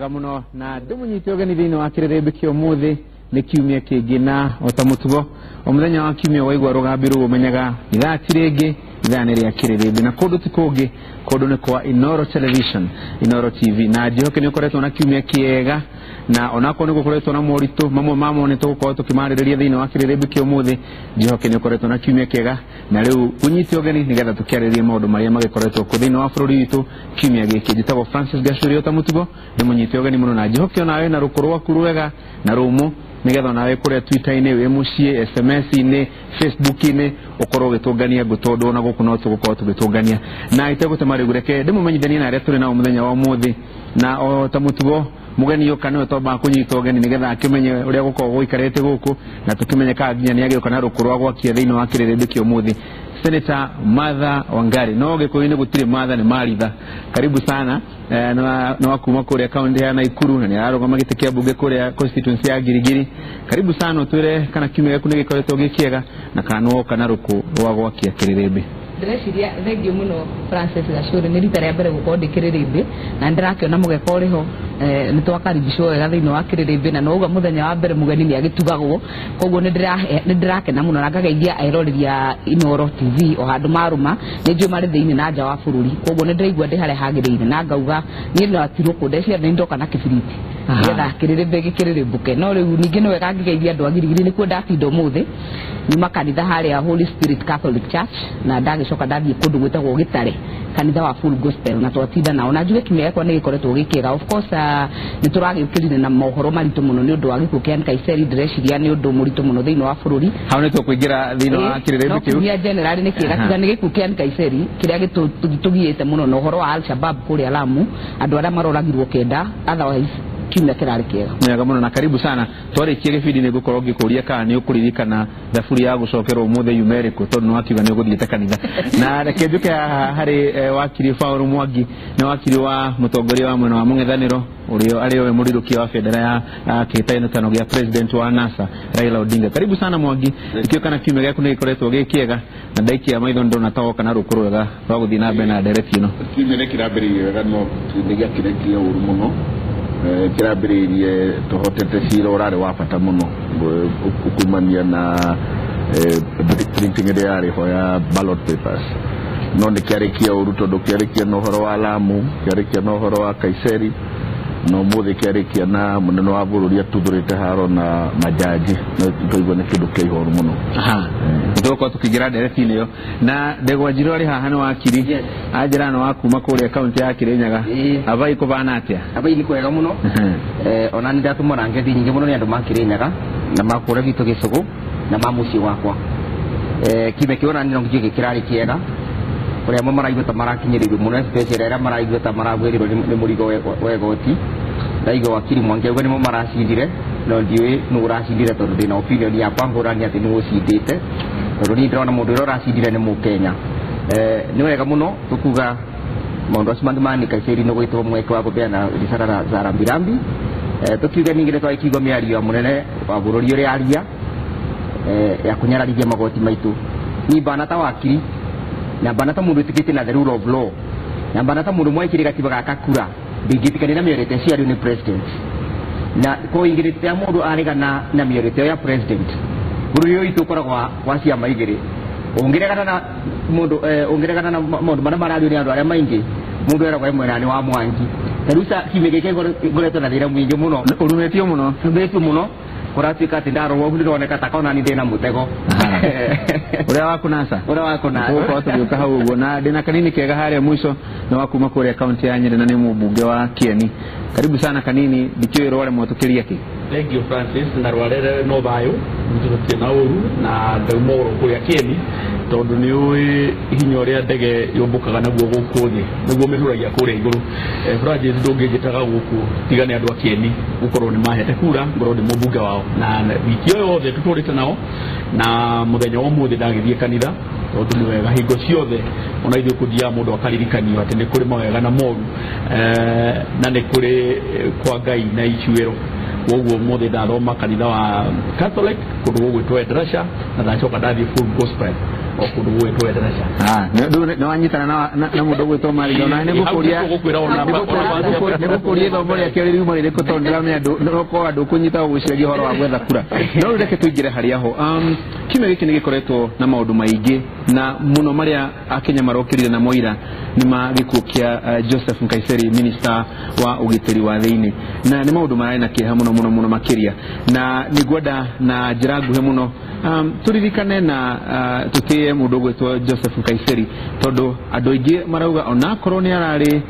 Wega muno na ndĩmũnyite ũgeni thĩinĩ wa kĩrĩrĩmbĩ kĩa ũmũthĩ. Nĩ kiumia kĩngĩ na o ta mũtugo o mũthenya wa kiumia waigua rũgambi rũu ũmenyaga ithaa ti rĩngĩ, ithaa nĩ rĩa kĩrĩrĩmbĩ, na kũndũ ti kũngĩ, kũndũ nĩ kwa Inooro Television, Inooro TV. Na njĩhoke nĩ ũkoretwo na kiumia kĩega, na onakorwo nĩ gũkoretwo na moritũ mamwe mamo nĩ tũgũkorwo tũkĩmarĩrĩria thĩinĩ wa kĩrĩrĩmbĩ kĩa ũmũthĩ. Njĩhoke nĩ ũkoretwo na kiumia kĩega, na rĩu ũnyite ũgeni nĩgetha tũkĩarĩrĩrie maũndũ marĩa magĩkoretwo kũ thĩinĩ wa bũrũri witũ kiumia gĩkĩ. Njĩtagwo Francis Gachuri, o ta mũtugo ndĩmũnyite ũgeni mũno, na njĩhoke onawe na rũkũ rwaku rwega na rũmũ, nĩgetha onawe kũrĩa Twitter-inĩ, wĩ mũciĩ, SMS-inĩ, Facebook-inĩ, ũkorwo ũgĩtũngania ngũ, tondũ ona gũkũ no tũgũkorwo tũgĩtũngania. Na itegũtema rĩu, reke ndĩmũmenyithanie na arĩa tũrĩ nao mũthenya wa ũmũthĩ. Na o ta mũtugo mũgeni ũka nĩwe twambaga kũnyita ũgeni nĩgetha akĩmenye ũrĩa gũkoragwo gũikarĩte gũkũ, na tũkĩmenye kana nginya nĩ agĩũka na rũkũ rwa gwakia thĩinĩ wa kĩrĩrĩmbĩ kĩa ũmũthĩ. Senator Martha Wangari, no gĩkũyũ-inĩ gũtirĩ Martha, nĩ Maritha. Karibu sana. Nĩ wa kuma kũrĩa kaunti ya Nakuru na nĩ ararũgama gĩtĩ kĩa mbunge kũrĩa constituency ya Girigiri. Karibu sana, ũtwĩre kana kiumia gĩaku nĩ gĩkoretwo gĩ kĩega na kana nĩ woka na rũkũ rwa gwakia kĩrĩrĩmbĩ. Ndĩreciria thengiũ mũno, Francis Gachuri. Nĩ rita rĩa mbere gũkorwo ndĩ kĩrĩrĩmbĩ na nĩndĩrakĩona mũgeka ũrĩ ho. Nĩ twakaribicwo wega thĩinĩ wa kĩrĩrĩmbĩ, na nouga mũthenya wa mbere mũgeni nĩ agĩtugagwo, koguo nĩ ndĩrakena mũno na ngageithia eroreri a Inooro TV o handũ marũma. Nĩ njũĩ marĩ thĩinĩ na nja wa bũrũri, koguo nĩ ndĩraigua ndĩ harĩa hagĩrĩire, na ngauga niĩ no atirũkũ ndeciria nĩ ndoka na kĩbiriti nĩgetha kĩrĩrĩmbĩ gĩkĩrĩrĩmbũke. No rĩu ningĩ nĩ wega ngĩgeithia andũ a Girigiri, nĩkuo ndatinda ũmũthĩ. Nyuma kanitha harĩa Holy Spirit Catholic Church, na ndagĩcoka ndathiĩ kũndũ gwĩtagwo Gĩtare, kanitha wa Full Gospel, na twatinda nao. Na njuge kiumia gĩakwa nĩ gĩkoretwo gĩ kĩega. Of course, nĩ tũragĩũkĩrire na mohoro maritũ mũno nĩ ũndũ wa gĩkuũ kĩa Nkaiseri. Ndĩreciria nĩ ũndũ mũritũ mũno thĩinĩ wa bũrũri. Hau nĩ tũkũingĩra thĩinĩ wa kĩrĩrĩmbĩ no kĩu. Kiumia general nĩ kĩega, tiga nĩ gĩkuũ kĩa Nkaiseri kĩrĩa gĩtũgiĩte mũno na ũhoro wa Al-Shabab kũrĩa Lamu, andũ arĩa maroragirwo 9. Otherwise kiumia kĩrarĩ kĩega. Wega mũno na karibu sana. Twarĩkia gĩbindi nĩ ngũkorwo ngĩkũria kana nĩ ũkũririkana thaburi ya gũcokerwo ũmũthĩ yuma ĩrĩkũ, tondũ nĩ wakiuga nĩ ũgũthiĩte kanitha. Na reke njũke haha harĩ wakiri Paul Mwangi, nĩ wakiri wa mũtongoria wa mwena wa mũng'ethanĩro ũrĩa arĩ we mũrirũkia wa bendera ya kĩhĩtahĩtano gĩa president wa NASA Raila Odinga. Karibu sana Mwangi, ikĩo kana kiumia gĩaku nĩ gĩkoretwo gĩ kĩega, na ndaikia maitho ndona ta woka na rũkũ rwega rwa gũthiĩ na mbere na ndereti ĩno. Kiumia nĩ kĩrambĩrĩirie wega, no nĩ gĩakĩrĩkire ũru mũno. Kĩrambĩrĩirie tũhotete cira ũrarĩ wa bata mũno kumania na printing ĩrĩa yarĩ ho ya ballot papers, no nĩ kĩarĩkia ũru tondũ kĩarĩkia na ũhoro wa Lamu, kĩarĩkia na ũhoro wa Kaiseri, na ũmũthĩ kĩarĩkia na mũnene wa bũrũri atuthũrĩte haro na majaji, na tũigua nĩ kĩndũ kĩa ihoru mũno. Nĩtũgũkorwo tũkĩingĩra ndereti-inĩ ĩyo. Na Ndegwa Njirũ arĩ haha, nĩ wakiri. Yes. Anjĩra nĩ wa kuma kũrĩa kaunti ya Kĩrĩnyaga. Ĩĩ. Abai kũbana atĩa? Abai nĩ kwega mũno. Ona nĩ ndatũmana ngethi nyingĩ mũno nĩ andũ ma Kĩrĩnyaga na ma kũrĩa gwitũ gĩcũgũ na ma mũciĩ wakwa. Kiumia kĩu ona no njuge kĩrarĩ kĩega, kũrĩa amwe maraigua ta marakinyĩrĩirwo mũno, especially arĩa maraigua ta maragwĩrĩrwo nĩ mũrigo wa igoti. Ndaigua wakiri Mwangi auga nĩmo maracindire, no ndiũĩ nũ ũracindire, tondũ ndĩna opinion yakwa ngũrani atĩ nĩ ũcindĩte, tondũ niĩ ndĩrona mũndũ ũrĩa ũracindire nĩ mũkenya. Nĩ wega mũno tũkuga maũndũ acio mangĩ ma Nkaiseri nĩ gwĩtwo mweke wa kũbeana risara za rambirambi. Tũkiuge ningĩ nĩ twagĩkĩigua mĩario ya mũnene wa bũrũri ũrĩa aria ya kũnyararithia magoti maitũ. Ni mbana ta wakiri, na mbana ta mũndũ wĩtĩkĩtie na the rule of law, na mbana ta mũndũ mwaikĩrĩ gatiba gaka kura, ndingĩtĩkania na mĩario ta ĩcio ario nĩ president. Na ko ingĩrĩte mũndũ aregana na mĩario ta ĩyo ya president, bũrũri ũyũ witũ ũkoragwo wa ciama igĩrĩ. Ũngĩregana na mũndũ, ũngĩregana na maũndũ marĩa marario nĩ andũ arĩa maingĩ, mũndũ eragwo e mwena-inĩ wa Mwangi. Ta rĩu kiumia gĩkĩ ngoretwo na thĩna mũingĩ mũno. Ũrumĩtio mũno. Rumĩtio mũno, kũratuĩka atĩ ndarorwo ũguo ndĩroneka ta kona ni ndĩna mũtego. Ũrĩa wa kũnasa. Ũrĩa wa kũnasa. Tũgũkorwo tũgĩũka hau ũguo, na ndĩna kanini kega harĩa mũico, nĩ wa kuma kũrĩa kaunti ya Nyĩrĩ na nĩ mũmbunge wa Kieni. Karibu sana kanini, ndikĩũĩ rwaremwo tũkĩria kĩ. Thank you, Francis. Na rwarere no thayũ, tũtirĩ na ũru, na ndauma oro kũrĩa Kieni, tondũ nĩ ũĩ hinya ũrĩa ndege yũmbũkaga naguo gũkũ thĩ nĩguo mĩhuragia kũrĩa igũrũ. Francis, ndũngĩnjĩtaga gũkũ tiga nĩ andũ a Kieni gũkorwo nĩ mahete kura ngorwo ndĩ mũmbunge wao, na wiki ĩyo yothe tũtũrĩte nao, na mũthenya wa ũmũthĩ ndagĩthiĩ kanitha, tondũ nĩ wega hingo ciothe ona ithuĩ kũthiaga mũndũ akaririkanio atĩ nĩ kũrĩ mawega na moru, na nĩ kũrĩ kwa Ngai na icuĩro. Koguo ũmũthĩ ndathoma kanitha wa Catholic kũndũ gũgwĩtwo Edrasha, na ndacoka ndathiĩ Full Gospel. O kũndũ gũgwĩtwo Endarasha. Nĩ wanyitana na mũndũ ũgwĩtwo Mariga ona nĩ ngũkũria ithomo rĩake rĩriuma rĩrĩkũ tondũ ndĩramenya nokorwo andũ kũnyita gũgwĩciragia ũhoro wa gwetha kura. No rĩu reke tũingĩre harĩa ho. Kiumia gĩkĩ nĩ gĩkoretwo na maũndũ maingĩ na mũno marĩa Akenya marokĩrire na moira nĩ ma gĩkuũ kĩa Joseph Nkaissery, minister wa ũgitĩri wa thĩinĩ, na nĩ maũndũ mararĩ na kĩeha mũno mũno mũno makĩria, na nĩ ngwenda na njĩra nguhĩ mũno tũririkane na tũtĩe mũndũ ũgwĩtwo Joseph Nkaissery, tondũ andũ aingĩ marauga onakorwo nĩ ararĩ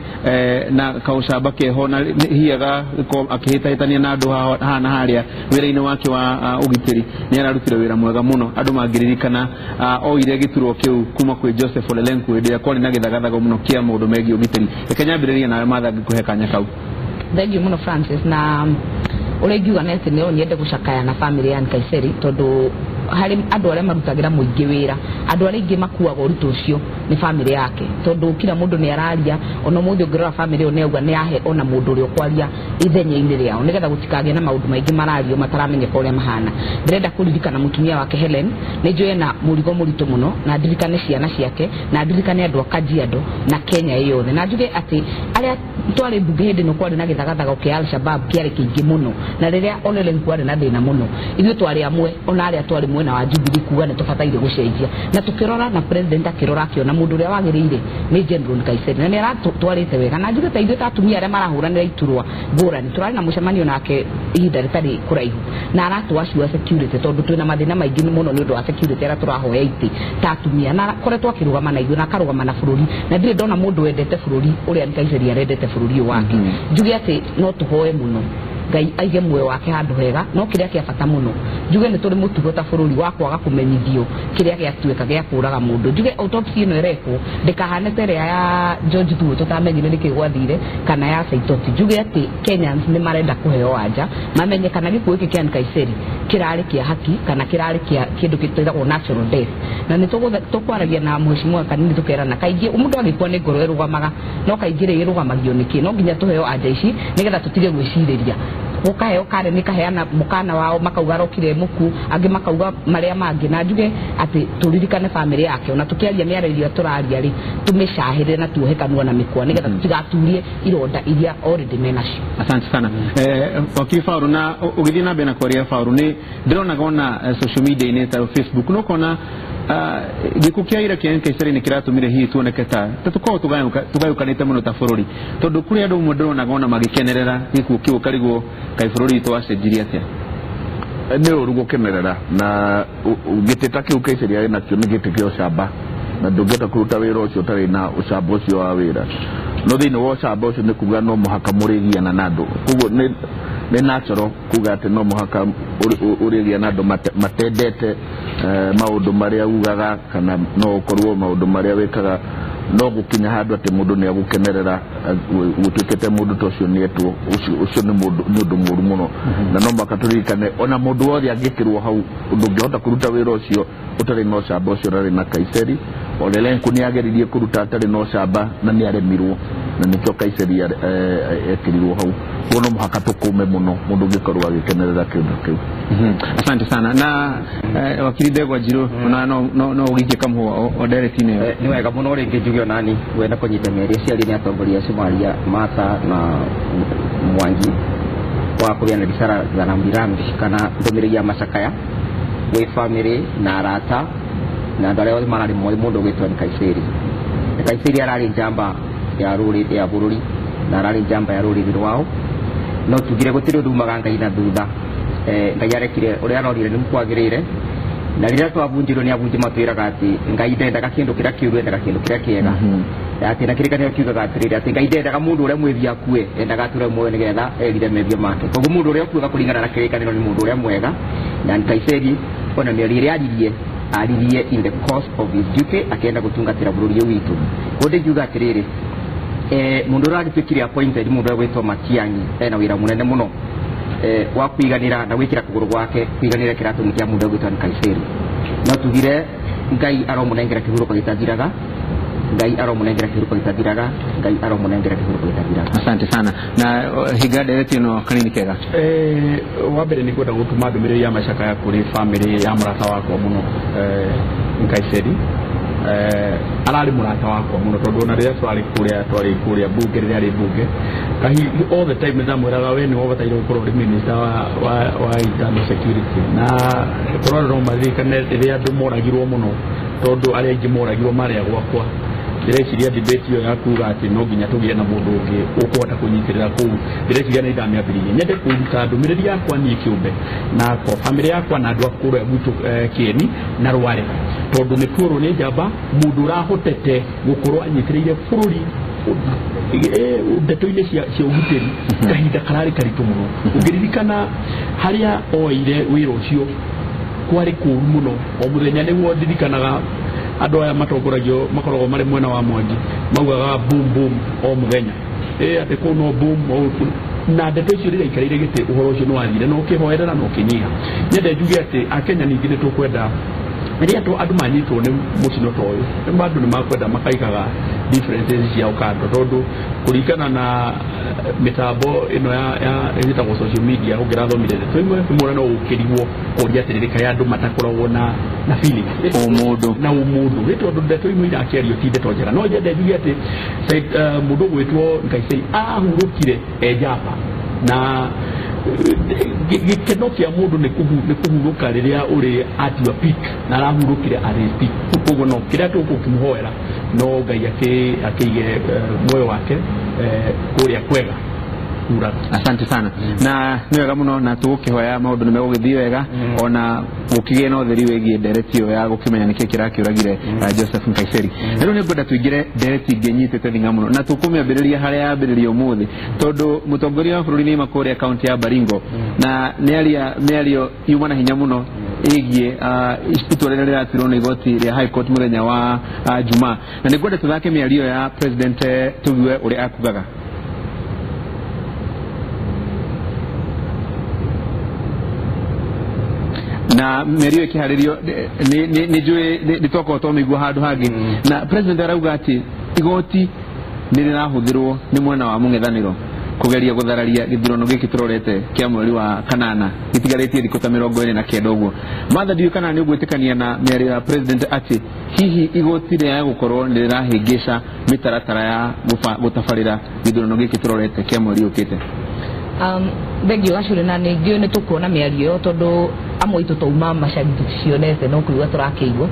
na kaũcamba keho na hiaga akĩhĩtahĩtania na andũ haha na harĩa wĩra-inĩ wake wa ũgitĩri, nĩ ararutire wĩra mwega mũno. Andũ mangĩririkana oire gĩturwa kĩu kuma kwĩ Joseph Ole Lenku hĩndĩ ĩrĩa kwarĩ na gĩthagathago mũno kĩa maũndũ megiĩ ũgitĩri. Reke nyambĩrĩrie nawe Martha ngĩkũhe kanya kau. Thank you mũno Francis, na ũrĩa ingiuga nĩ atĩ no nyende gũcakaya na family ya Nkaissery, tondũ harĩ andũ arĩa marutagĩra mũingĩ wĩra, andũ arĩa aingĩ makuaga ũritũ ũcio nĩ family yake, tondũ kila mũndũ nĩ araria. Ona ũmũthĩ ũngĩrora family ĩyo nĩ auga nĩ yahe ona mũndũ ũrĩa ũkwaria ithenya-inĩ rĩao, nĩgetha gũtikagĩe na maũndũ maingĩ marario mataramenyeka ũrĩa mahana. Ndĩrenda kũririkana mũtumia wake Helen, nĩ njũĩ ena mũrigo mũritũ mũno, na ndirikane ciana ciake, na ndirikane andũ a Kajiado na Kenya ĩ yothe, na njuge atĩ arĩa twarĩ mbunge hĩndĩ ĩno kwarĩ na gĩthagathago kĩa Al-Shabaab kĩarĩ kĩingĩ mũno, na rĩrĩa Ole Lenku kwarĩ na thĩna mũno, ithuĩ twarĩ amwe ona arĩa twarĩ mwena wa Jubilee kuga nĩ tũbataire gũcenjia, na tũkĩrora na president akĩrora akĩona mũndũ ũrĩa wagĩrĩire nĩ General Nkaissery, na nĩ aratwarĩte wega. Na njuge ta ithuĩ ta atumia arĩa marahũranĩra iturwa ngũrani, tũrarĩ na mũcemanio nake ihinda rĩtarĩ kũraihu, na aratũacua security, tondũ twĩna mathĩna maingĩ mũno nĩ ũndũ wa security arĩa tũrahoya itĩ ta atumia, na akoretwo akĩrũgama na ithuĩ na akarũgama na bũrũri, na ndirĩ ndona mũndũ wendete bũrũri ũrĩa Nkaissery arendete bũrũri ũyũ wake. Njuge atĩ no tũhoe mũno Ngai aige muoyo wake handũ hega, no kĩrĩa kĩa bata mũno njuge nĩ tũrĩ mũtugo ta bũrũri wa kwaga kũmenyithio kĩrĩa gĩatuĩka gĩa kũraga mũndũ. Njuge autopsy ĩno ĩrekwo ndĩkahane ta ĩrĩa ya George Thuo tũtamenyire nĩkĩ gwathire, kana ya Saitoti. Njuge atĩ Kenyans nĩ marenda kũheo anja mamenye kana gĩkuũ gĩkĩ kĩa Nkaissery kĩrarĩ kĩa haki kana kĩrarĩ kĩa kĩndũ gĩtagwo natural death. Na nĩ tũkwaragia na mheshimiwa Kanini tũkerana kaingĩ mũndũ agĩkua nĩ ngoro ĩrũgamaga, no kaingĩ rĩ ĩrũgamagio nĩkĩ? No nginya tũheo anja ici nĩgetha tũtige gwĩcirĩria. Gũkaheo kare nĩ kaheana mũkana wao makauga arokire mũku, angĩ makauga marĩa mangĩ. Na njuge atĩ tũririkane family yake, ona tũkĩaria mĩario ĩrĩa tũraria rĩ, tũmĩcahĩre na tuohe kanua na mĩkwa nĩgetha tũtigaturie ironda iria already menacio. Asante sana wakili Faulu. Na ũgĩthiĩ na mbere na kwaria Faulu, nĩ ndĩronaga ona social media-inĩ ta Facebook no kona gĩkuũ kĩa ira kĩa Nkaissery nĩ kĩratũmire hihi tuoneke ta tũkorwo tũgayũkanĩte mũno ta bũrũri, tondũ kũrĩ andũ amwe ndĩronaga ona magĩkenerera gĩkuũ kĩu, ũkarigwo kaĩ bũrũri witũ wacenjirie atĩa. Nĩ ũru gũkenerera, na gĩtĩ ta kĩu Nkaissery arĩ nakĩo nĩ gĩtĩ kĩa ũcamba, na ndũngĩhota kũruta wĩra ũcio ũtarĩ na ũcamba ũcio wa wĩra. No thĩinĩ wa ũcamba ũcio nĩ kuga no mũhaka mũrĩgiana na andũ, koguo nĩ natural kuga atĩ no mũhaka ũrĩgia na andũ matendete maũndũ marĩa ugaga, kana no ũkorwo maũndũ marĩa wĩkaga, no gũkinya handũ atĩ mũndũ nĩ agũkenerera gũtuĩkĩte mũndũ ta ũcio nĩetwo, ũcio nĩ ũndũ mũũru mũno. Na no mũhaka tũririkane ona mũndũ wothe angĩkĩrwo hau, ndũngĩhota kũruta wĩra ũcio ũtarĩ na ũcamba ũcio ũrarĩ na Nkaissery. Ole Lenku nĩ ageririe kũruta atarĩ na ũcamba na nĩ aremirwo, na nĩkĩo Nkaissery ekĩrirwo hau. Koguo no mũhaka tũkũme mũno mũndũ ũngĩkorwo agĩkenerera kĩndũ kĩu. Asante sana. Na wakili Ndegwa Njiru, ona no ũgĩikie kamũhũa o ndereti-inĩ ĩyo. Nĩ wega mũno rĩngĩ njuge onani wenda kũnyita mĩario ciaria nĩ atongoria acio maria Martha na Mwangi wa kũgĩa na risara za rambirambi kana ndũmĩrĩri ya macakaya gwĩ family na arata na andũ arĩa othe mararĩ moĩ mũndũ ũgwĩtwo Nkaissery. Nkaissery ararĩ njamba ya rũrĩrĩ ya bũrũri na ararĩ njamba ya rũrĩrĩ rwao, no tugire gũtirĩ ũndũ umaga Ngai na thutha. Ngai arekire ũrĩa arorire nĩ kwagĩrĩire, na rĩrĩa twabunjirwo nĩ abunji matwĩraga atĩ Ngai ndendaga kĩndũ kĩrĩa kĩũru, endaga kĩndũ kĩrĩa kĩega. Atĩ na kĩrĩkanĩro kiugaga atĩrĩrĩ atĩ Ngai ndendaga mũndũ ũrĩa mwĩthia akue, endaga atũre muoyo nĩgetha erire mehia make. Koguo mũndũ ũrĩa ũkuaga kũringana na kĩrĩkanĩro nĩ mũndũ ũrĩa mwega, na Nkaissery ona mĩario ĩrĩa aririe in the course of his duty akĩenda gũtungatĩra bũrũri ũyũ witũ. Koguo ndingiuga atĩrĩrĩ, mũndũ ũrĩa agĩtuĩkire appointed, mũndũ ũrĩa ũgwĩtwo Matiang'i, ena wĩra mũnene mũno wa kũiganĩra na gwĩkĩra kũgũrũ gwake kũiganĩra kĩratũ kĩa mũndũ ũgwĩtwo Nkaissery. No tugire Ngai aromũnengera kĩhurũko gĩtathiraga, Ngai aromũnengera kĩhurũko gĩtathiraga, Ngai aromũnengera kĩhurũko gĩtathiraga. Asante sana. Na hinga ndereti ĩno kanini kega. Wa mbere nĩ kwenda gũtũma ndũmĩrĩri ya macakaya kũrĩ family ya mũrata wakwa mũno, Nkaiseri ararĩ mũrata wakwa mũno tondũ ona rĩrĩa twarĩ kũrĩa bunge rĩrĩa arĩ bunge kahi all the time ndamwĩraga we nĩwe ũbataire gũkorwo ũrĩ minister wa internal security na korwo no maririkane rĩrĩa andũ moragirwo mũno tondũ arĩa aingĩ moragirwo marĩ a gwakwa ndĩreciria debate ĩyo ya kuga atĩ no nginya tũgĩe na mũndũ ũngĩ ũkũhota kũnyitĩrĩra kũu ndĩreciria nĩ ndamĩambĩrĩirie nyende kũruta ndũmĩrĩri yakwa niĩ kĩũmbe na kwa bamĩrĩ yakwa na andũ a kũrĩa gwitũ Kĩeni na Rware tondũ nĩ tuorwo nĩ njamba mũndũ ũrahotete gũkorwo anyitĩrĩire bũrũri ndeto-inĩ cia ũgitĩri kahinda kararĩ karitũ mũno ũngĩririkana harĩa oire wĩra ũcio kwarĩ kũũru mũno o mũthenya nĩguo ndirikanaga andũ aya matongoragio makoragwo marĩ mwena wa Mwangi maugaga boom boom o mũthenya atĩ kũu no boom na ndeto icio rĩrĩa ikarĩire gĩtĩ ũhoro ũcio nĩ wathire na ũkĩhoerera na ũkĩnyiha nyende njuge atĩ akenya ningĩ nĩ tũkwenda rĩrĩa andũ manyitwo nĩ mũcino ta ũyũ andũ nĩ makwenda makaigaga differences ciao kando tondũ kũringana na mĩtambo ĩno ya ĩtagwo social media ũngĩrathomire ndeto imwe ĩmwe no ũkĩrigwo kũria atĩrĩrĩ kaĩ andũ matakoragwo na feelings ũmũndũ na ũmũndũ nĩ tondũ ndeto imwe irakĩario ti ndeto njega no nyende njuge atĩ mũndũ ũgwĩtwo Nkaiseri ahurũkire e njamba na gĩkeno kĩa mũndũ nĩ kũhurũka rĩrĩa ũrĩ at your peak na arahurũkire at his peak koguo no kĩrĩa tũgũkĩmũhoera no Ngai akĩige muoyo wake kũrĩa kwega. Asante sana na nĩ wega mũno na tũgũkĩhoya maũndũ nĩ megũgĩthiĩ wega ona gũkĩgĩe na ũtheri wĩgiĩ ndereti ĩyo ya gũkĩmenya nĩkĩĩ kĩrakĩũragire Joseph Nkaiseri. Na rĩu nĩngwenda tũingĩre ndereti ĩngĩ nyitĩte thing'a mũno na tũkũmĩambĩrĩria harĩa yambĩrĩria ũmũthĩ tondũ mũtongoria wa bũrũri nĩauma kũrĩa kaunti ya Baringo na nĩaria mĩario yuma na hinya mũno ĩgiĩ itua rĩrĩa rĩratuirwo nĩ igoti rĩa High Court mũthenya wa Jumaa na nĩngwenda tũthake mĩario ya president tũigue ũrĩa akugaga. Na mĩario ĩkĩharĩrio nĩ njũĩ nĩ twakorwo twamĩigua handũ hangĩ na president arauga atĩ igoti nĩ rĩrahũthĩrwo nĩ mwena wa mũng'ethanĩro kũgeria gũthararia gĩthurano gĩkĩ tũrorete kĩa mweri wa kanana gĩtigarĩtie thikũ ta 29 ũguo. Martha, ndiũĩ kana nĩ ũgwĩtĩkania na mĩario ya president atĩ hihi igoti rĩa gũkorwo nĩ rĩrahĩngĩca mĩtaratara ya gũtabarĩra gĩthurano gĩkĩ tũrorete kĩa mweri ũkĩte? Thengio Gacũrĩ na ningĩ nĩ tũkuona mĩario ĩyo tondũ amwe aitũ twauma macagi tũticionete no kũigua tũrakĩigua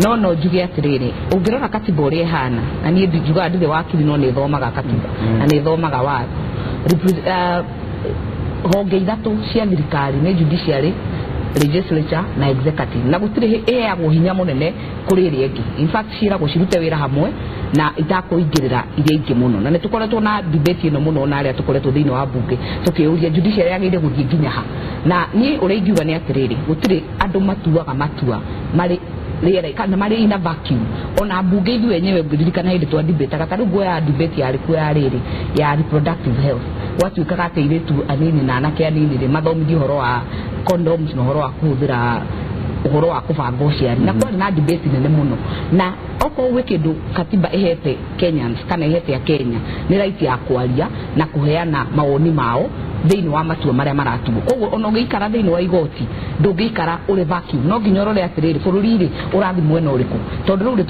no njuge atĩrĩrĩ ũngĩrora katiba ũrĩa ĩhana na niĩ njugaga ndirĩ wakiri no nĩ thomaga katiba na nĩ thomaga watho honge ithatũ cia thirikari nĩ judiciary, legislature na executive na gũtirĩ ĩheagwo hinya mũnene kũrĩ ĩrĩa ĩngĩ. In fact ciĩragwo cirute wĩra hamwe na itakũingĩrĩra iria ingĩ mũno na nĩ tũkoretwo na debate ĩno mũno na arĩa tũkoretwo thĩinĩ wa bunge tũkĩũria judiciary yagĩrĩire gũthiĩ nginya ha na niĩ ũrĩa ingiuga nĩ atĩrĩrĩ gũtirĩ andũ matuaga matua marĩ rĩera kana marĩ in a vacuum ona bunge ithuĩ enyewe ngĩririkana hĩndĩ twa debate ta rĩu nguoya debate yarĩ kuo ya rĩrĩ ya reproductive health gwatuĩkaga atĩ airĩtu anini na anake anini rĩ mathomithio ũhoro wa condoms na ũhoro wa kũhũthĩra ũhoro wa kũbanga ũciari na kwarĩ na debate nene mũno na okorwo gwĩ kĩndũ katiba ĩhete Kenyans kana ĩhete a Kenya nĩ right ya kwaria na kũheana mawoni mao thĩinĩ wa matua marĩa maratuo koguo ona ũngĩikara thĩinĩ wa igoti ndũngĩikara ũrĩ vacuum no nginya ũrore atĩrĩrĩ bũrũri rĩ ũrathiĩ mwena ũrĩkũ tondũ rĩu rĩ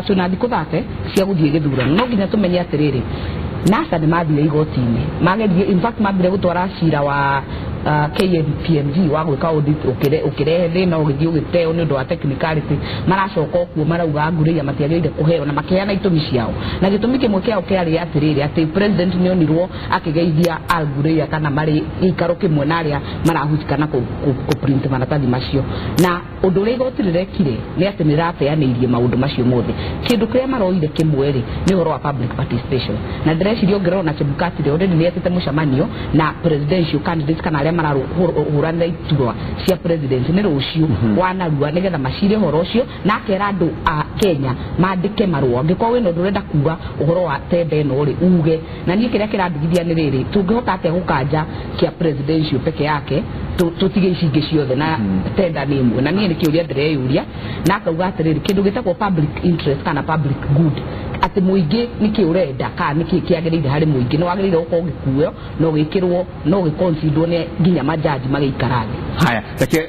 twĩna thikũ 30 cia gũthiĩ gĩthurano no nginya tũmenye atĩrĩrĩ NASA nĩ mathire igoti-inĩ mageririe in fact mambire gũtwara cira wa KPMG wa gwĩka audit ũkĩrehe thĩna ũgĩthiĩ ũgĩteo nĩ ũndũ wa technicality maracoka okuo marauga ngurĩia matiagĩrĩire kũheo na makĩheana itũmi ciao na gĩtũmi kĩmwe kĩao kĩarĩ atĩrĩrĩ atĩ president nĩ onirwo akĩgeithia Al Ghurair kana marĩ gĩikaro kĩmwe na arĩa marahusika kũ print maratathi macio na ũndũ ũrĩa igoti rĩrekire nĩ atĩ nĩ rĩrateanĩirie maũndũ macio mothe kĩndũ kĩrĩa maroire kĩmwe rĩ nĩ ũhoro wa public participation na ndĩreciria ũngĩrora na Chebukati rĩ already nĩ etĩte mũcemanio na presidential candidates kana arĩa marahũranĩra iturwa cia president nĩ rũciũ wa narua nĩgetha macire ũhoro ũcio na akera andũ a Kenya mandĩke marũa angĩkorwo wĩna ũndũ ũrenda kuga ũhoro wa tenda ĩno rĩ uge na niĩ kĩrĩa kĩrandigithia nĩ rĩrĩ tũngĩhota atĩa gũkanja kĩa presidential peke yake tũtige ici ingĩ ciothe na tenda nĩ ĩmwe na niĩ nĩ kĩũria ndĩreyũria na akauga atĩrĩrĩ kĩndũ gĩtagwo public interest kana public good atĩ mũingĩ nĩkĩ ũrenda kana nĩkĩ kĩagĩrĩire harĩ mũingĩ nĩ wagĩrĩire gũkorwo ũgĩkuo na ũgĩkĩrwo na ũgĩconsiderwo nĩ nginya majaji magĩikara thĩ. Haya, reke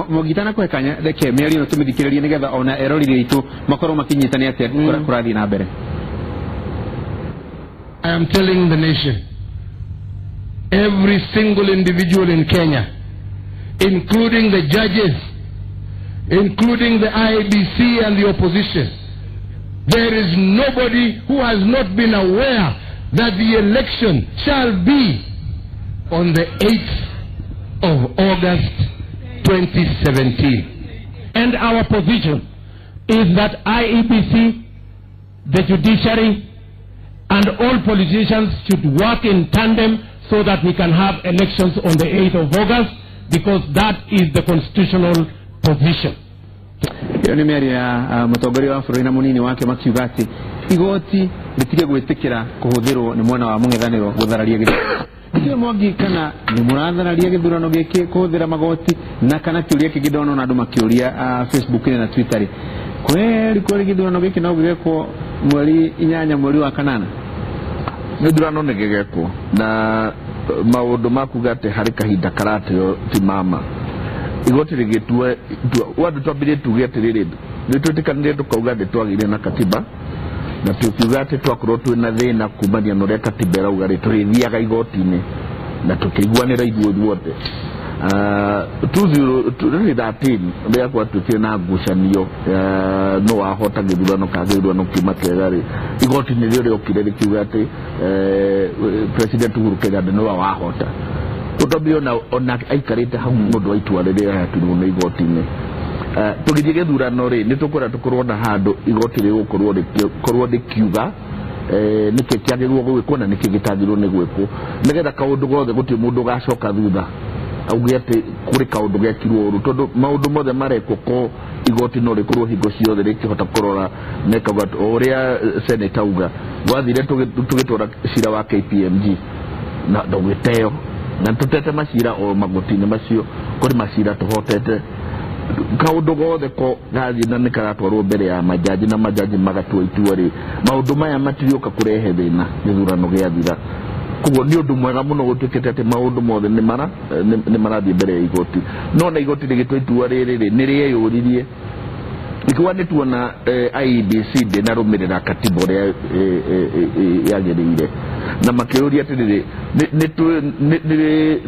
Mwangi kwe kanya, reke mĩario ĩno tũmĩthikĩrĩrie nĩgetha ona eroreri aitũ makorwo makĩnyitania atĩa kũrathiĩ na mbere. I am telling the nation, every single individual in Kenya, including the judges, including the IEBC and the opposition, there is nobody who has not been aware that the election shall be on the 8th of August 2017. And our position is that IEBC, the judiciary, and all politicians should work in tandem so that we can have elections on the 8th of August, because that is the constitutional position. Ĩyo nĩ mĩario ya mũtongoria wa bũrũri na mũnini wake makiuga atĩ igoti rĩtige gwĩtĩkĩra kũhũthĩrwo nĩ mwena wa mũng'ethanĩro gũthararia gĩthurano. Ndiũĩ Mwangi kana nĩ mũrathararia gĩthurano gĩkĩ kũhũthĩra magoti, na kana kĩũria kĩngĩ ndona ona andũ makĩũria Facebook-inĩ na Twitter-rĩ, kweri kweri gĩthurano gĩkĩ no gĩgekwo mweri 8 mweri wa 8? Gĩthurano nĩ gĩgekwo na maũndũ ma kuga atĩ harĩ kahinda karateo ti mama. Igoti rĩgĩtua andũ twambĩrĩrie tuge atĩrĩrĩ, nĩ twĩtĩkanĩrie tũkauga atĩ twagĩire na katiba, na tukiuga atĩ twakorwo twĩna thĩna kumania na ũrĩa katiba ĩrauga rĩ, tũrĩthiaga igoti-inĩ na tũkĩiguanĩra ithuĩ ithuothe. 2013 rĩrĩa gwatuĩkire na ngucanio no wahota gĩthurano kana gĩthurano kiuma kĩega rĩ, igoti nĩrĩo rĩokire rĩkiuga atĩ President Uhuru Kenyatta nĩwe wahota. Tondũ ona aikarĩte hau nĩ ũndũ wa itua rĩrĩa rĩatuirwo nĩ igoti-inĩ. Tũgĩthiĩ gĩthurano rĩ, nĩ tũkwenda tũkorwo na handũ igoti rĩgũkorwo rĩkorwo rĩkiuga nĩkĩ kĩagĩrĩirwo gwĩkwo na nĩkĩ gĩtagĩrĩirwo nĩ gwĩkwo, nĩgetha kaũndũ gothe gũtirĩ mũndũ ũgacoka thutha auge atĩ kũrĩ kaũndũ gekirwo ũru, tondũ maũndũ mothe marekwo ko igoti no rĩkorwo hingo ciothe rĩkĩhota kũrora mekauga o ũrĩa senator auga. Gwathire tũgĩtwara cira wa KPMG na ndũgĩteo, na tũtete macira o magoti-inĩ macio, kũrĩ macira tũhotete. Kaũndũ gothe ko gathiĩ na nĩ karatwarwo mbere ya majaji na majaji magatua itua rĩ, maũndũ maya matirĩũka kũrehe thĩna gĩthurano gĩathira. Koguo nĩ ũndũ mwega mũno gũtuĩkĩte atĩ maũndũ mothe nĩ marathiĩ mbere ya igoti. No na igoti rĩgĩtua itua rĩrĩ rĩ, nĩ rĩeyũririe ikiwa nĩ tuona IEBC ndĩnarũmĩrĩra katiba ũrĩa yagĩrĩire, na makĩũria atĩrĩrĩ,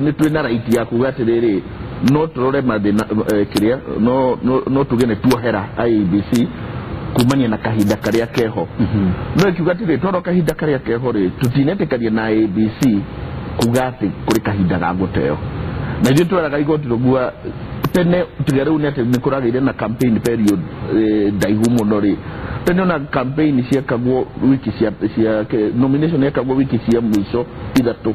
nĩ twĩna right ya kuga atĩrĩrĩ, no tũrore mathĩna kĩrĩa, no tuge nĩ tuohera IEBC kumania na kahinda karĩa keho. No ikiuga atĩrĩrĩ, twarora kahinda karĩa keho rĩ, tũtinetĩkania na IEBC kuga atĩ kũrĩ kahinda ga gũteo. Na ithuĩ tweraga igoti rũgua tene, tiga rĩu nĩ atĩ nĩ kũragĩire na campaign period ndaihu mũno rĩ, tene ona campaign ciekagwo wiki cia nomination yekagwo wiki cia mũico 3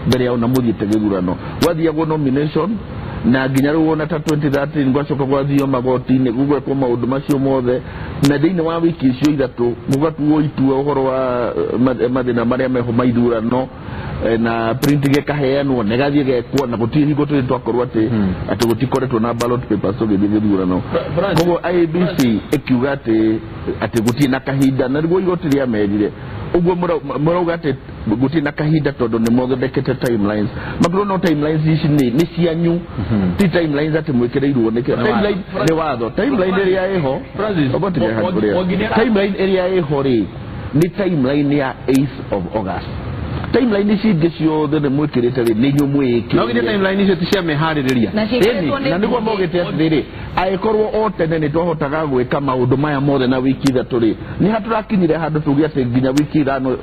mbere ya ona mũthiĩte gĩthurano. Gwathiagwo nomination na nginya rĩu ona ta 2013 gwacoka gwathio magoti-inĩ gũgekwo maũndũ macio mothe, na thĩinĩ wa wiki icio 3 gũgatuo itua ũhoro wa mathĩna marĩa meho ma ithurano, na print gĩkaheanwo na gathiĩ gekwo, na gũtirĩ hingo tũrĩ twakorwo atĩ gũtikoretwo na ballot papers tũgĩthiĩ gĩthurano. Koguo IEBC ĩkiuga atĩ gũtirĩ na kahinda, na nĩguo igoti rĩamerire ũguo mũrauga atĩ gũtirĩ na kahinda tondũ nĩ mothondekete timelines. Makĩrwo no timelines ici nĩ cianyu, ti timelines atĩ mwĩkĩrĩirwo nĩ timeline nĩ watho. Timeline ĩrĩa ĩho, timeline ĩrĩa ĩho rĩ, nĩ timeline ya 8th of August. Timeline ici ingĩ ciothe nĩ mwĩkĩrĩte rĩ, nĩ inyuĩ mwĩĩkĩrire. No githĩ timeline icio ti cia meharĩrĩria? Na nĩguo maugĩte atĩrĩrĩ, angĩkorwo o tene nĩ twahotaga gwĩka maũndũ maya mothe na wiki 3 rĩ, nĩ ha tũrakinyire handũ tuge atĩ nginya wiki 5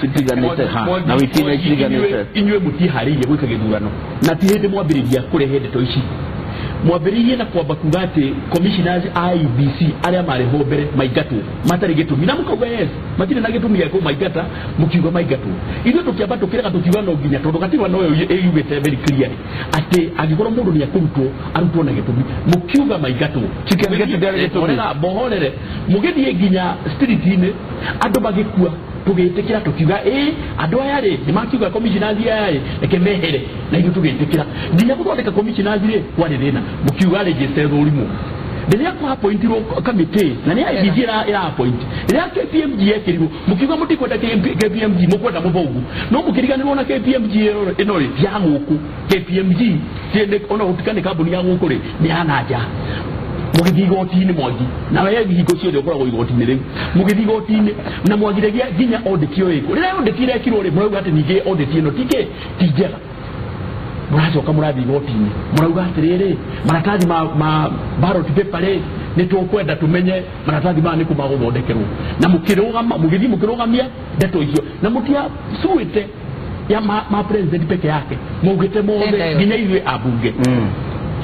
citiganĩte na wiki 4 itiganĩte. Inyuĩ mũtiharĩirie gwĩka gĩthurano, na ti hĩndĩ mwambĩrĩria kũrehe ndeto ici. Mwambĩrĩirie na kwamba kuga atĩ commissioners IEBC arĩa marĩ ho mbere maingatwo matarĩ gĩtũmi, na mũkauga yes, matirĩ na gĩtũmi gĩa kũmaingata, mũkiuga maingatwo. Ithuĩ tũkĩamba tũkĩrega tũkiuga no nginya, tondũ katiba noyo ĩyugĩte very clearly atĩ angĩkorwo mũndũ nĩ ekũrutwo arutwo na gĩtũmi, mũkiuga maingatwo. Bohorere mũgĩthiĩ nginya street-inĩ andũ magĩkua, tũgĩtĩkĩra tũkiuga ĩ andũ aya rĩ nĩ makiuga commissioners aya rĩ reke mehere, na ithuĩ tũgĩtĩkĩra. Nginya gũthondeka commissioners rĩ kwarĩ thĩna, mũkiuga register thũrimwo. Rĩrĩa kwa appointirwo committee na nĩ IEBC ĩra appoint. Rĩrĩa KPMG yekĩrirwo mũkiuga mũtikwenda KPMG mũkwenda mũthũngũ no mũkĩriganĩrwo na KPMG ĩno rĩ ya gũkũ. KPMG ona gũtuĩka nĩ kambuni ya gũkũ rĩ nĩ ya nanja. Mũgĩthiĩ igoti-inĩ Mwangi na we hingo ciothe ũkoragwo igoti-inĩ rĩu mũgĩthiĩ igoti-inĩ na mwagiregia nginya audit ĩyo ĩkwo. Rĩrĩa audit ĩrekirwo rĩ mũrauga atĩ ningĩ audit ĩno ti njega. Mũracoka mũrathiĩ igoti-inĩ mũrauga atĩrĩrĩ maratathi ma ballot paper rĩ nĩ tũkwenda tũmenye maratathi maya nĩkũ magũthondekerwo na mũkĩrũgama mũgĩthiĩ mũkĩrũgamia ndeto icio na mũtiacuĩte ya ma president peke yake maugĩte mothe nginya ithuĩ ambunge.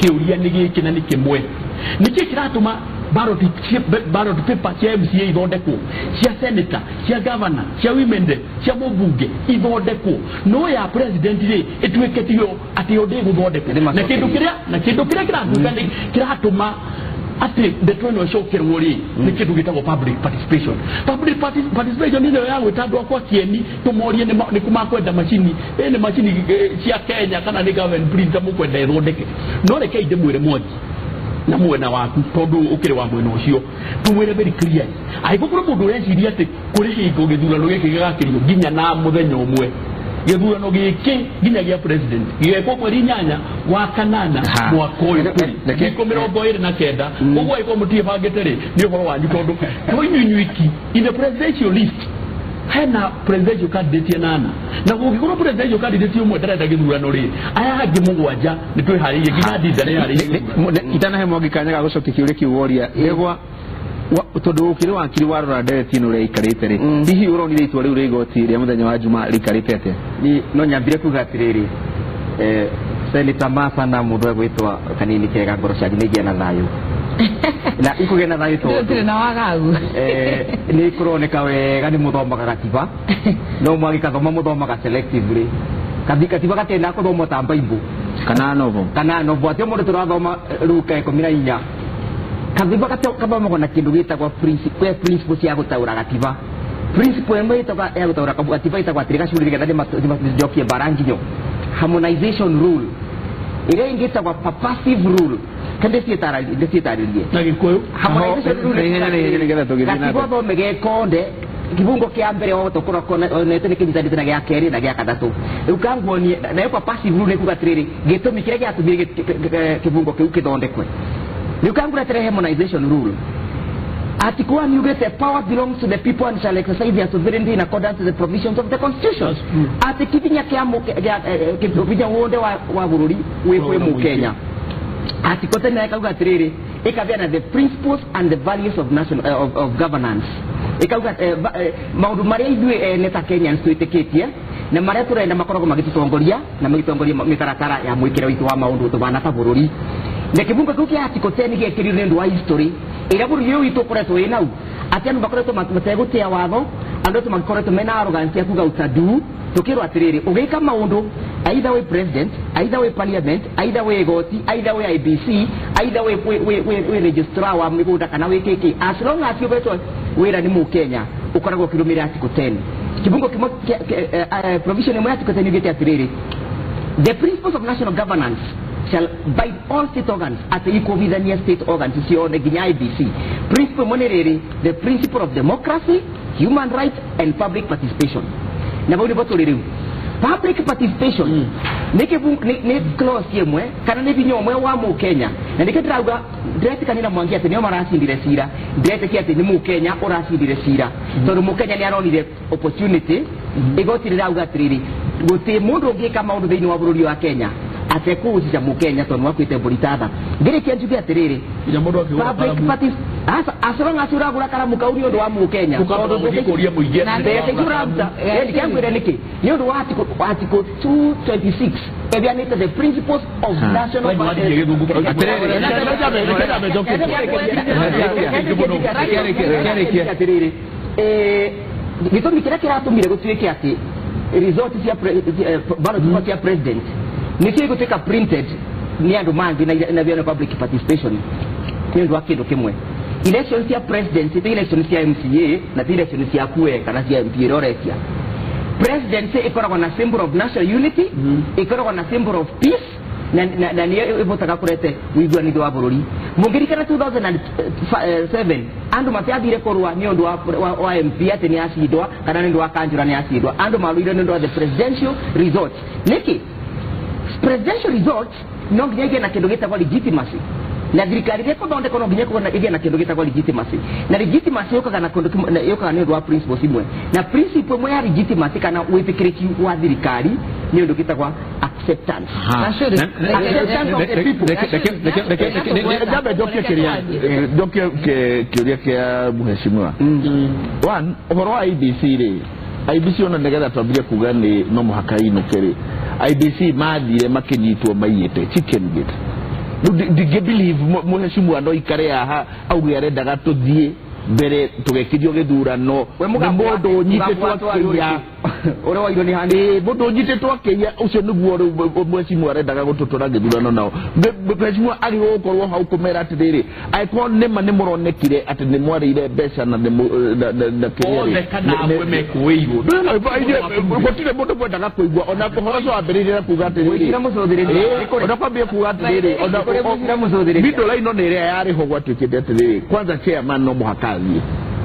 Kĩũria nĩ gĩkĩ na nĩ kĩmwe nĩkĩ kĩratũma ballot paper cia MCA ithondekwo, cia senator, cia governor, cia women rep, cia mũmbunge ithondekwo, no ya president rĩ ĩtuĩke tiyo atĩ yo ndĩgũthondekwo. Na kĩndũ kĩrĩa kĩratuĩka nĩ kĩratũma atĩ ndeto ĩno ĩcokerwo rĩ nĩ kĩndũ gĩtagwo public participation. Public participation nĩ ya gwĩta andũ akwa kĩeni tũmorie nĩ kũ makwenda macini nĩ macini cia Kenya kana nĩ government printer mũkwenda ĩthondeke. No rekei ndĩmwĩre Mwangi na mwena waku tondu ukiri wa mwena ucio tumwire very clear angĩkorwo mũndũ ũreciria atĩ kũrĩ hingo gĩthurano gĩkĩ gĩgakĩrio nginya na mũthenya ũmwe gĩthurano gĩkĩ nginya gĩa president gĩgekwo mweri 8 wa 8 mwaka ũyũ tũrĩ thikũ 29 ũguo angĩkorwo mũtiĩbangĩte rĩ nĩ ũhoro wanyu tondũ to inyuĩ in the presidential list hena presidential candidate 8 na gũngĩkorwo presidential candidate ũmwe ndarenda gĩthurano rĩ aya angĩ 7 nĩ twĩharĩirie nginya ndinda nĩ itanahe Mwangi kanya ga gũcokia kĩũria kĩu woria ndegwa tondũ ũkĩrĩ wakiri warora ndereti ĩno ũrĩa ĩikarĩte rĩ hihi ũronire itua rĩu rĩa igoti rĩa mũthenya wa Juma rĩikarĩte atĩa? No nyambire kuga atĩrĩrĩ Senator Martha na mũndũ egwĩtwo Kanini Kega ngoro cianyu nĩ igĩe na thayũ na ikũgĩa na thayũ tondũ na wagagu nĩ kũroneka wega nĩ mũthomaga gatiba no mwagĩkathoma mũthomaga selectively katiba gatenda kũthomwo ta Bible kana novel atĩ mũndũ tũrathoma Luka 14 katiba kathomagwo na kĩndũ gĩtagwo principle cia gũtaũra gatiba. Principle ĩmwe ĩtagwo ya gũtaũra gatiba ĩtagwo atĩrĩ gacũrĩ nĩgetha ndĩmacokie mbara nginyo harmonization rule ĩrĩa ĩngĩ ĩtagwo purposive rule kandi ndĩciĩtarĩrie na Gĩkũyũ gatiba ũthome gekonde kibungo kĩa mbere wahota ũkorwo onete nĩ kĩnyitanĩte na gĩa kerĩ na gĩa gatatũ rĩu kanguonie nayo purposive rule nĩ kuga atĩrĩrĩ gĩtũmi kĩrĩa gĩatũmire kĩbungo kĩu kĩthondekwe. Rĩu kangũretere harmonization rule. Article 1 yugĩte power belongs to the people and shall exercise their sovereignty in accordance to the provisions of the constitution. Atĩ kibinya kĩa wothe wa bũrũri wĩ kwĩ Mũkenya. Article 10 nayo ĩkauga atĩrĩrĩ ĩkabeana the principles and the values of national of governance. Ĩkauga maũndũ marĩa ithuĩ ene ta Kenyans twĩtĩkĩtie na marĩa tũrenda makoragwo magĩtũtongoria na magĩtongoria mĩtaratara ya mwĩkĩre witũ wa maũndũ tũbana ta bũrũri. Na kĩbungo kĩu kĩa Article 10 gĩekĩrirwo nĩ ũndũ wa history ĩrĩa bũrũri ũyũ witũ ũkoretwo wĩ nau atĩ andũ makoretwo mategũtĩa watho andũ othe makoretwo mena arrogance ya kuga utadu tũkĩrwo atĩrĩrĩ ũgĩka maũndũ either wĩ president either wĩ parliament either wĩ igoti either wĩ IBC either wĩ registrar wa mĩgũnda kana wĩ KK as long as ũhetwo wĩra nĩ Mũkenya ũkoragwo ũkĩrũmĩrĩra Article 10. Kĩbungo kĩmwe provision ĩmwe ya Article 10 yugĩte atĩrĩrĩ the principles of national governance shall bind all state organs at ikuithania state organs ciothe nginya IBC. Principle ĩmwe nĩ rĩrĩ the principle of democracy, human rights and public participation. Na bau nĩbo tũrĩ rĩu public participation nĩ clause ĩmwe kana nĩ binya ũmwe wa Mũkenya na nĩkĩo ndĩrauga ndĩretĩkania na Mwangi atĩ nĩo maracindire cira ndĩretĩkia atĩ nĩ Mũkenya ũracindire cira tondũ Mũkenya nĩ aronire opportunity igoti rĩrauga atĩrĩrĩ gũtirĩ mũndũ ũngĩka maũndũ thĩinĩ wa bũrũri wa Kenya atekũhusisha Mũkenya tondũ wakuĩte mbũri ta tha. Ngĩrĩkia njuge atĩrĩrĩ as long as ũragũra karamu kau nĩ ũndũ wa Mũkenya tondũ mbeca icio ũraruta kĩangwĩre nĩkĩ nĩ ũndũ wa Article 226 ĩheanĩte the principles of national atĩrĩrĩ gĩtũmi kĩrĩa kĩratũmire gũtuĩke atĩ result cia ballot paper cia president nĩkĩo igũtuĩka printed nĩ andũ mangĩ na na public participation nĩ ũndũ wa kĩndũ kĩmwe election cia presidency ti election cia MCA na ti election cia kue kana cia MP ĩrĩa ũretia. Presidency ĩkoragwo na symbol of national unity, ĩkoragwo na symbol of peace na niyo ibotaga kurete wiguanithio wa bururi mungirikana 2007 andu matiathire kurua ni undu wa MP ati ni acindwa kana ni undu wa kanjura ni acindwa andu maruire ni undu wa the presidential results niki presidential results no nginya igie na kindu gitagwo legitimacy na thirikari ĩrĩa ĩkũthondekwo no nginya ĩkorwo ĩgĩe na kĩndũ gĩtagwo legitimacy na legitimacy yũkaga na kũndũ yũkaga nĩ ũndũ wa principles imwe na principle ĩmwe ya legitimacy kana wĩtĩkĩrĩki wa thirikari nĩ ũndũ gĩtagwo acceptance acceptance of the people. Jambe njokie kĩrĩa njokie kĩũria kĩa mheshimiwa one ũhoro wa IEBC rĩ IEBC ona nĩgetha twambie kuga nĩ no mũhaka inũke rĩ IEBC mathire makĩnyitwo maiyĩte chicken gate ndingĩ believe mheshimiwa no ikare haha auge arendaga tũthiĩ mbere tũgekithio gĩthurano nĩ mũndũ ũnyitĩtwo akĩiya ũrĩa wairwo nĩ hani mũndũ ũnyitĩtwo akĩiya ũcio nĩguo rĩu mheshimiwa arendaga gũtũtwara gĩthurano nao mheshimiwa agĩrĩirwo gũkorwo hau kũmera atĩrĩrĩ angĩkorwo nĩma nĩ mũronekire atĩ nĩ mwarĩire mbeca na na kĩrĩa othe kana amwe mekũĩirwo gũtirĩ mũndũ mwendaga kũigua ona ũhoro ũcio wambĩrĩirie na kuga atĩrĩrĩ ona kwambia kuga atĩrĩrĩ ona middle line nĩ ĩrĩa yarĩ ho gwatuĩkĩte atĩrĩrĩ kwanza chairman no mũhaka athiĩ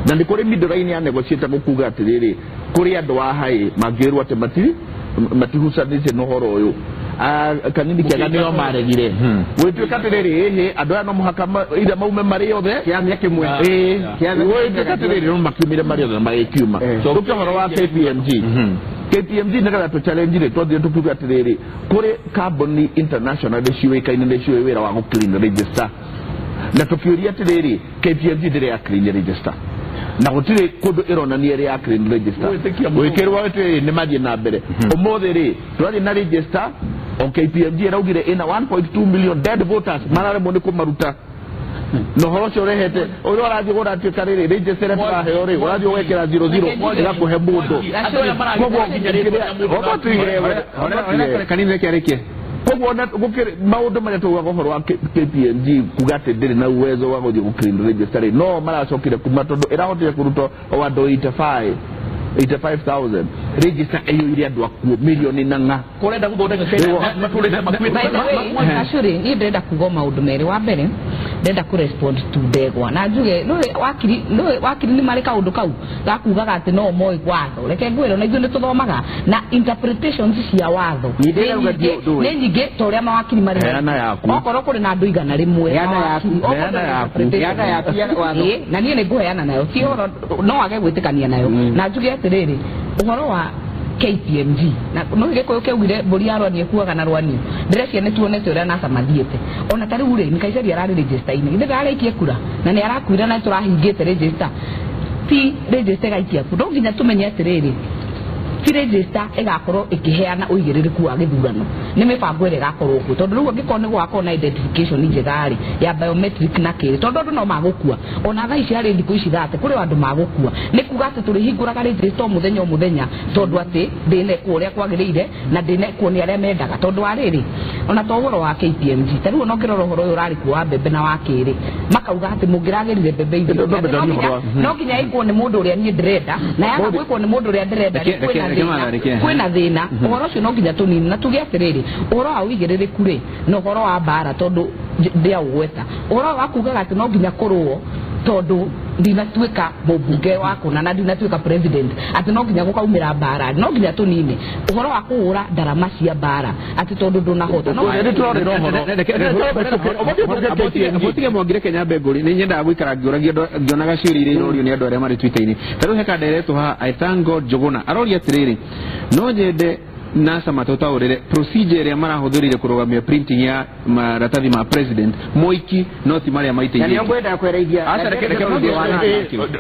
na nĩ kũrĩ middle line ya negotiator gũkuga atĩrĩrĩ kũrĩ andũ a haĩ mangĩrwo atĩ matihucanĩtie na ũhoro ũyũ kanini kĩaga nĩo maregire gwĩtuĩka atĩrĩrĩ ĩhĩ andũ aya no mũhaka either maume marĩ othe kĩamia kĩmwe gwĩtuĩka atĩrĩrĩ no makiumire marĩ othe na magĩkiuma tũke ũhoro wa KPMG KPMG nĩgetha tũ challenge rĩ twathire tũkiuga atĩrĩrĩ kũrĩ kambuni international nĩciũĩkaine nĩciũĩ wĩra wa gũ clean register na tũkĩũria atĩrĩrĩ KPMG ndĩrĩ ya clean register na gũtirĩ kũndũ ĩronania ĩrĩ ya clean register gwĩkĩrwo atĩrĩrĩ nĩ mathiĩ na mbere ũmũthĩ rĩ tũrathiĩ na register o KPMG ĩraugire ĩna 1.2 million dead voters mararemwo nĩ kũmaruta na ũhoro ũcio ũrehete ũrĩa ũrathiĩ gũratuĩka rĩrĩ register ĩrĩa tũraheo rĩ ũrathiĩ ũgekĩra 00 ĩgakũhe mũndũ koguo kanini reke arĩkie koguo gũkĩrĩ maũndũ marĩa taugaga ũhoro wa KPMG kuga atĩ ndĩrĩ na uwezo wa gũthiĩ gũ clean register rĩ no maracokire kuma tondũ ĩrahotire kũrutwo o andũ 85,000 register ĩiyũire andũ akuo milioni na ng'a kũrenda gũthondeka Kenya matũrĩte makuĩte. By the way, Gachuri, niĩ ndĩrenda kuga maũndũ merĩ. Wa mbere ndĩrenda kũ respond to Ndegwa na njuge nũĩ wakiri nĩ marĩ kaũndũ kau gakugaga atĩ no moĩ watho. Reke ngwĩre ona ithuĩ nĩ tũthomaga na interpretations cia watho Niĩ ndĩrauga ndũĩ. nĩ nyingĩ ta ũrĩa mawakiri marĩ Heana yaku. okorwo kũrĩ na andũ 100 Heana yaku. Heana yaku. Heana yaku ya watho. Na niĩ nĩ ngũheana nayo ti ũhoro no age gwĩtĩkania nayo na njuge atĩrĩrĩ ũhoro wa KPMG na no gĩkũyũ kĩaugire mbũri ya rwani ĩkuaga na rwani ndĩreciria nĩ tuonete ũrĩa NASA mathiĩte ona ta rĩu rĩ Nkaiseri ararĩ register-inĩ githĩ ndararĩkie kura na nĩ arakuire na tũrahingĩte register ti register ĩgaikia ku no nginya tũmenye atĩrĩrĩ ti register ĩgakorwo ĩkĩheana ũigĩrĩrĩku wa gĩthurano nĩ mĩbango ĩrĩa ĩgakorwo kuo tondũ rĩu angĩkorwo nĩ gũgakorwo na identification njega rĩ ya biometric na kĩrĩ tondũ andũ no magũkua ona thaa ici harĩ thikũ ici thate kũrĩ andũ magũkua nĩ kuga atĩ tũrĩhingũraga register o mũthenya o mũthenya tondũ atĩ ndĩnekwo ũrĩa kwagĩrĩire na ndĩnekwo nĩ arĩa mendaga tondũ wa rĩrĩ ona to ũhoro wa KPMG ta rĩu ona ũngĩrora ũhoro ũyũ ũrarĩ kuo wa mbembe na wa kĩrĩ makauga atĩ mũngĩragĩrire mbembe ithuĩ no nginya ĩkwo nĩ mũndũ ũrĩa niĩ ndĩrenda na yaga gwĩkwo nĩ mũndũ ũrĩa ndĩrenda kwĩna thĩna ũhoro ũcio no nginya tũnini na tuge atĩrĩrĩ ũhoro wa ũigĩrĩrĩku rĩ na ũhoro wa mbara tondũ ndĩaũgweta ũhoro wa kugaga atĩ no nginya kũrũo tondũ ndinatuĩka mũmbunge wa kũna na ndinatuĩka president atĩ no nginya gũkaumĩra mbara no nginya tũnine ũhoro wa kũhũra ndarama cia mbara atĩ tondũ ndũnahota Abotige mwangire Kenya mbengũri nĩ nyendaga gũikara ngĩũragia ngĩonaga ciũria iria irorio nĩ andũ arĩa marĩ Twitter-inĩ ta rĩu he kanderetwo haha I thank God Njũgũna aroria atĩrĩrĩ no nyende NASA matũtaũrĩre procedure ĩrĩa marahũthĩrire kũrũgamia printing ya maratathi ma president moiki no ti marĩa Na nĩo maiteithĩtie ngwendaga kwereithia Aca, reke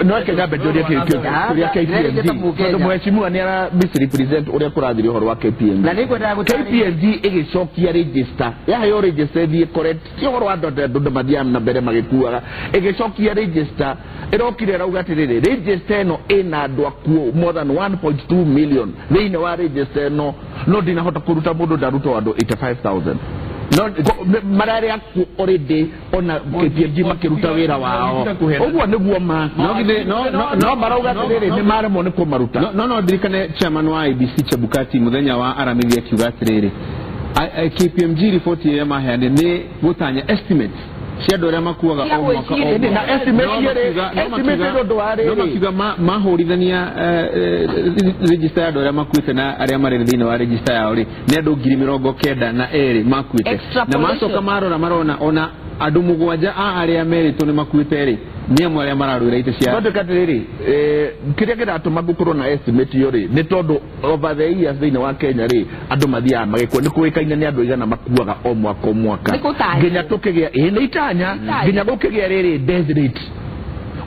no reke nyambe njũrie kĩũria KPMG tondũ mheshimiwa nĩ ara misrepresent ũrĩa kũrathirie ũhoro wa KPMG na nĩ ngwendaga gũtarĩria KPMG ĩgĩcokia register yaheo register ĩthiĩ correct ti ũhoro wa andũ atĩ andũ mathiaga na mbere magĩkuaga ĩgĩcokia register ĩrokire ĩrauga atĩrĩrĩ register ĩno ĩna andũ akuo more than 1.2 million thĩinĩ wa register ĩno no ndinahota kũruta mũndũ ndarutwo andũ 85,000 no mararĩ akuo already ona KPMG makĩruta wĩra wao ũguo nĩguo ma no marauga atĩrĩrĩ nĩ maremwo nĩ kũmaruta no ndirikane chairman wa IEBC Chebukati mũthenya wa aramithi akiuga atĩrĩrĩ KPMG report ĩrĩa maheanire nĩ gũtanya estimates cia andũ arĩa makuaga o mwaka o mwaka. Na estimate estimate ũndũ wa rĩrĩ no makiuga mahũrithania register ya andũ arĩa makuĩte na arĩa marĩ thĩinĩ wa register yao rĩ nĩ andũ 92,000 makuĩte, na macoka marora marona ona andũ 7 a arĩa merĩtwo nĩ makuĩte rĩ nĩ amwe arĩa mararũĩra itĩ cia. Tondũ atĩrĩrĩ, kĩrĩa kĩratũma gũkorwo na estimate ĩyo rĩ nĩ tondũ over the years thĩinĩ wa Kenya rĩ andũ mathiaga magĩkua, nĩ kũĩkaine nĩ andũ aigana makuaga o mwaka o mwaka nginya tũkĩgĩa nĩ itanya nginya gũkĩgĩa rĩrĩ death rate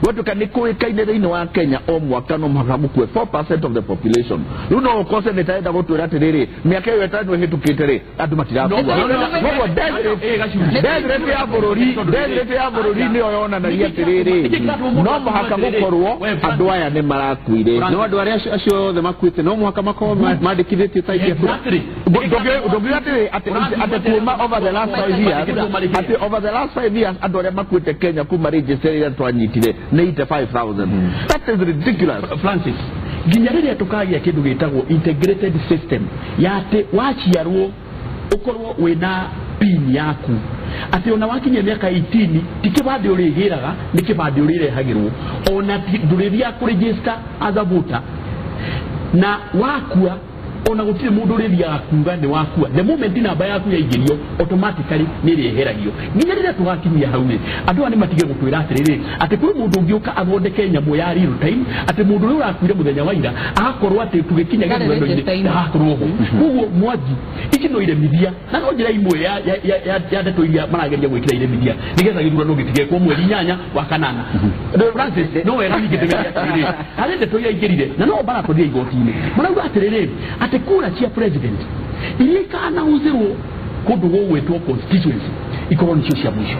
gwatuĩka nĩ kũĩkaine thĩinĩ wa Kenya o mwaka no mũhaka gũkue 4% of the population. Rĩu no ũkorwo senator enda gũtwĩra atĩrĩrĩ mĩaka ĩyo ĩtano ĩhĩtũkĩte rĩ andũ matirakua. Koguo death rate ya bũrũri, death rate ya bũrũri nĩyo yonanagia atĩrĩrĩ no mũhaka gũkorwo andũ aya nĩ marakuire. No andũ arĩa acio othe makuĩte no mũhaka makorwo mandĩkithĩtio ta ikia kura. Ndũngiuga atĩrĩ atĩ kuma over the last 5 years, atĩ over the last 5 years andũ arĩa makuĩte Kenya kuma register ĩrĩa twanyitire nĩ 85,000. That is ridiculous. Francis, nginya rĩrĩa tũkagĩa kĩndũ gĩtagwo integrated system ya atĩ waciarwo ũkorwo wĩna pin yaku atĩ ona wakinyia mĩaka 18 ti kĩbandĩ ũrĩgĩraga nĩ kĩbandĩ ũrĩrehagĩrwo, ona ndũrĩthiaga kũregister as a voter, na wakua ona gũtirĩ mũndũ ũrĩthiaga kuga nĩ wakua. The moment namba yaku yaingĩrio automatically nĩ ĩrĩeheragio. Nginya rĩrĩa tũgakinyia hau rĩ andũ aya nĩ matige gũtwĩra atĩrĩrĩ atĩ kwĩ mũndũ ũngĩũka athondeke nyamũ ya real time atĩ mũndũ ũrĩa ũrakuire mũthenya wa ira agakorwo atĩ tũgĩkinya gĩthurano-inĩ ndagakorwo ho. Koguo Mwangi ici no iremithia na no njĩra imwe ya ndeto iria marageria gwĩkĩra iremithia nĩgetha gĩthurano gĩtigekwo mweri 8 wa kanana. Francis no wega ningĩtegeria atĩrĩrĩ harĩ ndeto iria ingĩrire na no maratwarire igoti-inĩ marauga atĩrĩrĩ atĩ kura cia president iria ikanauzĩrwo kũndũ gũgwĩtwo constituency ikorwo nĩcio cia mũico.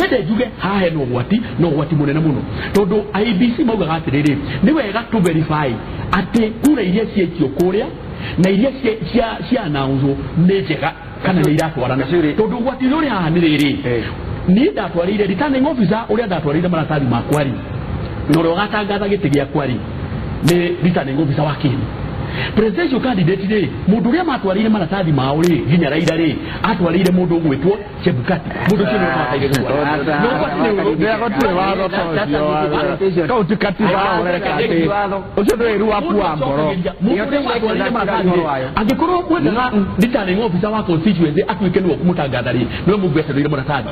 Nyende njuge haha hena ũgwati na ũgwati mũnene mũno tondũ IEBC maugaga atĩrĩrĩ nĩ wega tũ verify atĩ kura iria ciekio kũrĩa na iria cia announce nĩ njega kana nĩ iratwarana, tondũ ũgwati ũrĩa ũrĩ haha nĩ rĩrĩ niĩ ndatwarĩire returning officer ũrĩa ndatwarĩire maratathi makwa rĩ na ũrĩa ũgatangatha gĩtĩ gĩakwa rĩ nĩ returning officer wa Kenya. Presidential candidate rĩ mũndũ ũrĩa matwarĩire maratathi mao rĩ nginya Raila rĩ atwarĩire mũndũ ũgwĩtwo Chebukati, mũndũ ũcio nĩwe wataire gũtwara. Kau ti katiba ũcio nĩ wĩru waku wa ngoro. Angĩkorwo mwendaga returning officer wa constituency atuĩke nĩwe ũkũmũtangatha rĩ nĩwe mũngĩetereire maratathi.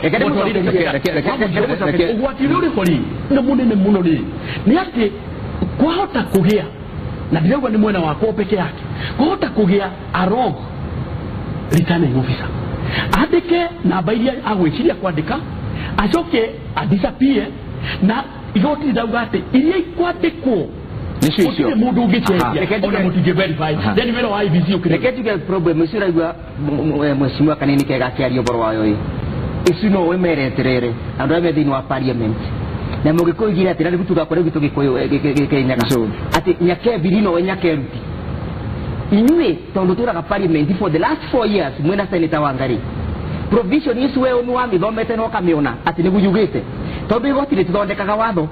Ũgwati ũrĩa ũrĩ ho rĩ nĩ mũnene mũno rĩ nĩ atĩ kwahota kũgĩa na ndirauga nĩ mwena wakwa peke yake kwahota kũgĩa a wrong returning officer andĩke namba iria agwĩciria kwandĩka acoke adisappear na igoti rĩrauga atĩ iria ikwandĩkwo nĩcio icio gũtirĩ mũndũ ũngĩcenjia ona mũtingĩ verify. Then wĩra wa IEBC ũkĩrĩ reke njuge problem icio ũraigua mheshimiwa Kanini Kega akĩaria ũhoro wayo ĩ icio no wĩmere atĩrĩrĩ andũ arĩa me thĩinĩ wa parliament na mũgĩkũyũ igire atĩ na rĩu tuga kũrĩa gwitũ Gĩkũyũ Kĩrĩnyaga atĩ nyakebiri nowe nyakeruti inyuĩ tondũ tũraga parliament for the last 4 years mwĩna senator Wangari provision ici we nĩ wamĩthomete na ũkamĩona atĩ nĩguo yugĩte tondũ igoti rĩtithondekaga watho